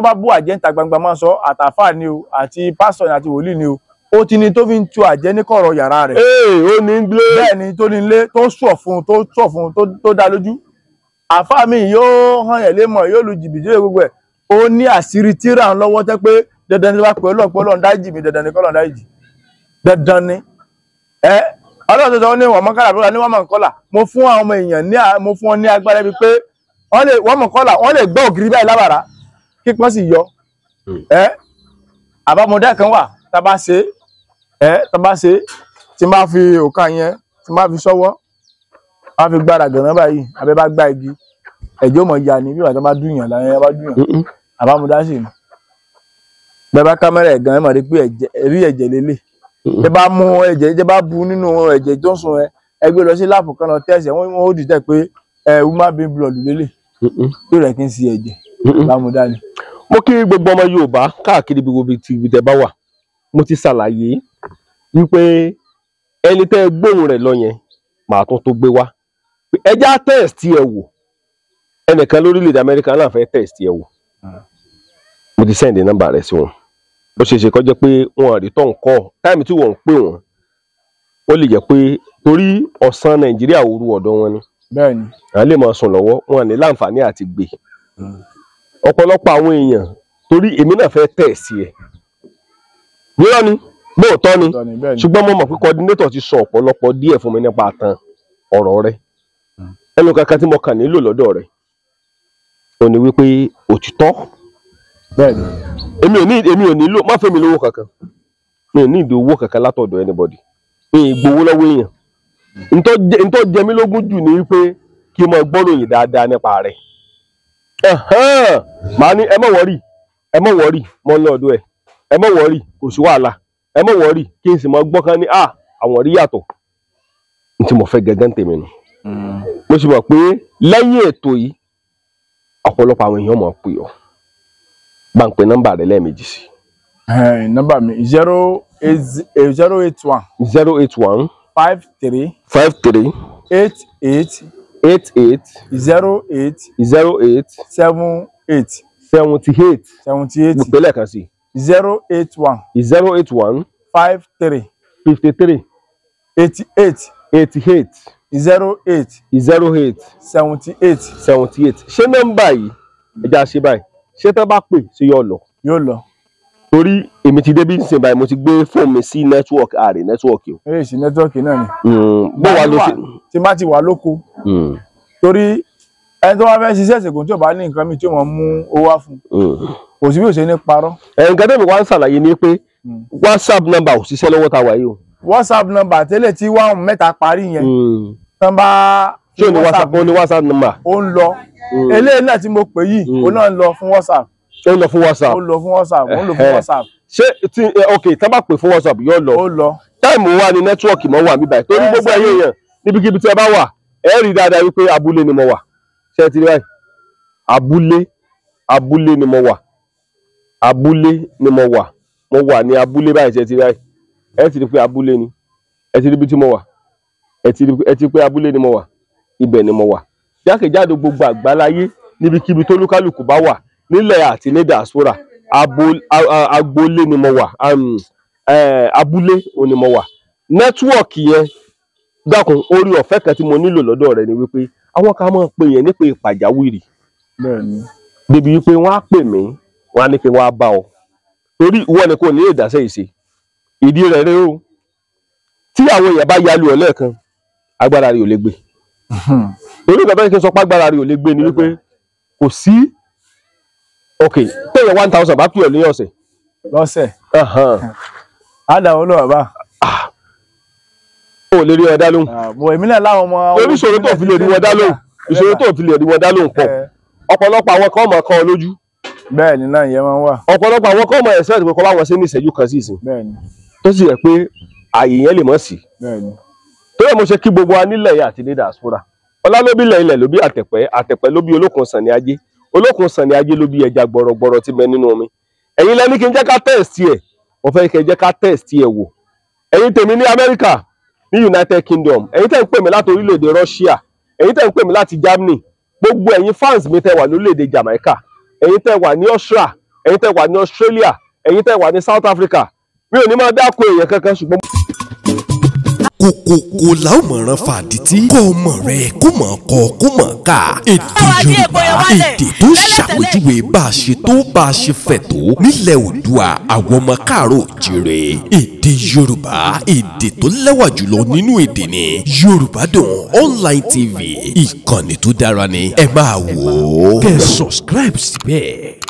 S1: bá bú àjẹ́ níta gbangba máa sọ àtàfáà ni o, àti pásọ̀ ni àti wòlíì ni o, ó ti ní tó fi ń tu àjẹ́ ní kọ̀rọ̀ yàrá rẹ̀.
S2: Ó ní gbé.
S1: Bẹ́ẹ̀ ni tó ní ilé tó sọ̀ fún tó dá lójú. Àfáà mi yóò hàn yẹ̀ lémọ̀, yóò lu jìbìtì yóò gbogbo ẹ̀. Ó ní àṣírí tíra ń lọ́wọ́ tẹ́ pé dandan ni wàá pè ọlọ́pọ̀ Ọlọ́run dáríjì mi, dandan ni kọ́lọ́run dáríjì. Dandan ni. Ẹ Ọlọ́run tó sọ ní wọ́n mọ́kànlá lóra ní wọ́n mọ̀kànlá. Mo fún àwọn ọmọ èèyàn ní mo fún wọn ní agbára bíi pé wọ́n mọ̀kànlá wọ́n lè gbọ́ ògiri báyìí lábàrá kí pọ́n sì yọ. Ẹ àbámọ̀dá kan wà tá bá ṣe tá bá ṣe tí n bá fi òkà yẹn tí n bá fi sọ́wọ́ bá fi gbára gànà báyìí abẹ́ bá gbá igi ẹ̀jẹ̀ ó mọ̀ ya ni bí wàá tó bá dùn yàn láyẹn bá dùn yàn àbámọ̀dá sì ni. Bẹ́ẹ̀ bá kámẹ́rà ẹ̀ gan ẹ̀ mọ̀ rí pé rí ẹ̀jẹ̀ lélẹ̀. Tẹ́ bá mú ẹ̀jẹ̀ tẹ́ bá bu nínú ẹ̀jẹ̀ tó ń sun ẹ gbé lọ sí láàpù kan lọ tẹ̀sẹ̀ wọ́n ó dìtẹ̀ pé ẹ human being blood lélẹ̀ tó rẹ̀ kí n sí ẹ̀jẹ̀ àbámọ̀dá ni.
S2: Mo kí gbogbo ọmọ Yorùbá káàkiri gbogbo ibi tẹ́ bá wà, mo ti ṣàlàyé wípé ẹni tẹ́ gbóhùn rẹ̀ lọ yẹn màá tún tó gbé wá, ẹ já test ẹ wò. Ẹnìkan lórílẹ̀‐èdè Amẹ́ríkà náà fẹ́ test ẹ wò, mo ti sẹ́ndì nọ́mbà rẹ̀ sí wọn. Ó ṣeé ṣe kó jẹ́ pé wọn rí tó ń kọ́ táìmù tí wọ́n ń pè wọ́n, ó lè jẹ́ pé torí ọ̀sán Nàìjíríà òru ọ̀dọ̀ wọn ni,
S1: bẹ́ẹ̀ni
S2: à lè máa sùn lọ́wọ́, wọn ní láǹfààní àti gbé ọ̀pọ̀lọpọ̀ àwọn èèyàn torí èmi náà fẹ́ test ẹ. Irọ́ ni, lóòótọ́ ni, ṣùgbọ́n mo mọ̀ pé coordinator ti sọ ọ̀pọ̀lọpọ̀ díẹ̀ fún mi nípa àtàn ọ̀rọ̀ rẹ̀. Ẹnu kankan tí mo kàn nílò lọ́dọ̀ rẹ̀ ò ní wípé òtítọ́.
S1: Bẹ́ẹ̀ni,
S2: èmi ò nílò, má fẹ́ mi lówó kankan, mi ò ní ìdí owó kankan látọ̀dọ̀ anybody, mi ì gbowó lọ́wọ́ èèyàn. Ntọ́ jẹ mí lógún jù ní wípé kí n máa gbọ́ròyìn dáadáa nípa rẹ̀. Màá ní ẹ má wọ́rì, ẹ má wọ́rì, mo ń lọ ọ̀dọ̀ ẹ̀, ẹ má wọ́rì, kò sí wàhálà, ẹ má wọ́rì, kí n sì máa gbọ́ kán ní àwọn rí yàtọ̀. N tí mo fẹ́ gẹ́gẹ́ ń tèmi nù. Mo sì mọ̀ pé lẹ́yìn ètò yìí ọ̀pọ̀lọpọ̀ àwọn èèyàn máa pè ọ́. Bá ń pe nọ́mbà rẹ lẹ́ẹ̀mejì sí.
S1: Nọ́mbà mi 081
S2: 081
S1: 53
S2: 53
S1: 88
S2: 88
S1: 08
S2: 08
S1: 78
S2: 78.
S1: 78.
S2: Mo pè lẹ́ẹ̀kan sí.
S1: 081
S2: 081
S1: 53
S2: 53
S1: 88
S2: 88
S1: 08
S2: 08
S1: 78
S2: 78. Ṣé nọ́mbà yìí ẹ já ṣe báyìí, ṣé tán bá pè ṣe yóò lọ?
S1: Yóò lọ.
S2: Torí èmi ti débí ṣe báyìí, mo ti gbé fóònù mi sí nẹ́tíwọ̀kì, ààrẹ nẹ́tíwọ̀kì o.
S1: Eré ìsìn nẹ́tíwọ̀kì náà ni.
S2: Bó wa ló ṣe.
S1: Tí má ti wà lóko. Torí ẹni tó bá fẹ́ ṣiṣẹ́ ìṣègùn tí ò bá ní nǹkan mi tí ó mọ̀ mú owó wá fún un. Kò sí bí ò ṣe ní parọ́.
S2: Nǹkan tẹ́mi wá ń ṣàlàyé ni pé WhatsApp number ò ṣiṣẹ́ lọ́wọ́ ta wà yìí o.
S1: WhatsApp number tẹ́lẹ̀ tí wọ́n mẹ́ta parí yẹn. Tán bá.
S2: Ṣé o ní WhatsApp? O ní WhatsApp number.
S1: Ó ń lọ. Eléyìí náà tí mo pè yìí, òun náà ń lọ fún WhatsApp.
S2: Ó lọ fún WhatsApp.
S1: Ó lọ fún WhatsApp, ó lọ fún WhatsApp.
S2: Ṣé tí ok tá bá pè fún WhatsApp yóò lọ.
S1: Ó lọ.
S2: Táìmù wa ni nẹ́tíwọ̀kì mọ́ wà níbàyìí torí gbogbo ẹ̀yin èèyàn níbikíbi tí ẹ bá wà ẹ rí dáadáa wípé abúlé ni mo wà. Ṣé ẹ ti rí báyìí? Abúlé abúlé ni mo wà. Abúlé ni mo wà. Mo wà ní abúlé báyìí, ṣé ẹ ti rí báyìí? Ẹ ti rí pé abúlé ni. Ẹ ti rí ibi tí mo wà. Ẹ ti rí pé abúlé ni mo wà. Ibẹ̀ ni mo wà. Jákèjádò gbogbo àgbáláyé níbikíbi tólúkálùkù bá wà nílẹ̀ àti ní diaspora Agboolé ni mo wà, abúlé ni mo wà. Nẹ́tíwọ̀kì yẹn, dákun, orí ọ̀fẹ́ kan tí mo nílò lọ́dọ̀ rẹ ni wípé àwọn kan máa ń pè yẹn nípe pàjáwìrì, débi wípé wọ́n á pè mí, wọ́n á ní kí wọ́n á bá ọ, torí ìwọ ni kò ní lè dáṣẹ́ ìṣe. Ìdí rẹ̀ rẹ o, tí àwọn èèyàn bá yalu ọ lẹ́ẹ̀kan, agbára rẹ̀ ò lè gbé. Torí ìgbà bẹ́ẹ̀ kí n sọ pé agbára rẹ̀ ò lè gbé ni wípé kò sí, ok, téèyàn 1000 bá pè ọ́ ní ọ̀sẹ̀
S1: lọ́sẹ̀ àdàwọ̀ ló bàbá
S2: o lè rí wọn dá lóhùn.
S1: Èmi náà láwọn ọmọ.
S2: Torí ìṣòro tó fi lè rí wọn dá lóhùn, ìṣòro tó fi lè rí wọn dá lóhùn pọ̀. Ọ̀pọ̀lọpọ̀ àwọn kan mọ̀ kan ọ lójú.
S1: Bẹ́ẹ̀ni náà ìyẹn máa ń wà.
S2: Ọ̀pọ̀lọpọ̀ àwọn kan mọ̀ ẹ̀sẹ̀ ìpè kọ́ bá wọn ṣe ní ìṣẹ́jú kan sí ìsìn.
S1: Bẹ́ẹ̀ni.
S2: Tó sì yẹ pé ààyè yẹn lè mọ̀ sí.
S1: Bẹ́ẹ̀ni.
S2: Tó yẹ mo ṣe kí gbogbo wa nílẹ̀ yìí àti ní diaspora. Ọlá ló bí ilẹ̀, ilẹ̀ ló bí àtẹ̀pẹ́, àtẹ̀pẹ́ ló bí olókun sàn ní ajé, olókun sàn ní ajé ló bí ẹja gbọ̀rọ̀gbọ̀rọ̀ tí bẹ nínú omi. Ẹ̀yin lẹ́ni kí n jẹ́ ká tẹ̀sí ẹ̀, mo fẹ́ kí n jẹ́ ká tẹ̀sí ẹ̀ wò. Ẹ̀yin tèmi ní Amẹ́ríkà, ní United Kingdom, ẹ̀yin tẹ́ ń pè mí láti orílẹ̀-èdè Russia, ẹ̀yin tẹ́ ń pè mí láti Germany, gbogbo ẹ̀yin fans mi tẹ́ wà lórílẹ̀-èdè Jamaica, ẹ̀yin tẹ́ wà ní Austria, ẹ̀yin tẹ́ wà ní Australia, ẹ̀yin tẹ́ wà ní South Africa, mi ò ní máa dáko èèyàn kankan ṣùgbọ́n.
S3: Kòkòkò la ó mọ̀ràn fàdítì, kọ́ ọmọ rẹ kó mọ̀ kọ́ kó mọ̀ ká. Èdè Yorùbá, èdè tó ṣàpèjúwe bá a ṣe tó bá a ṣe fẹ̀ tó nílẹ̀ Oòduà, àwọn ọmọ káàárọ̀ òjìrè. Èdè Yorùbá, èdè tó lẹ́wà jùlọ nínú èdè ni. Yorùbá Dùn Online TV, ìkànnì tó dára ni, ẹ máa wò ó. Kẹ́ ẹ subscribe síbẹ̀.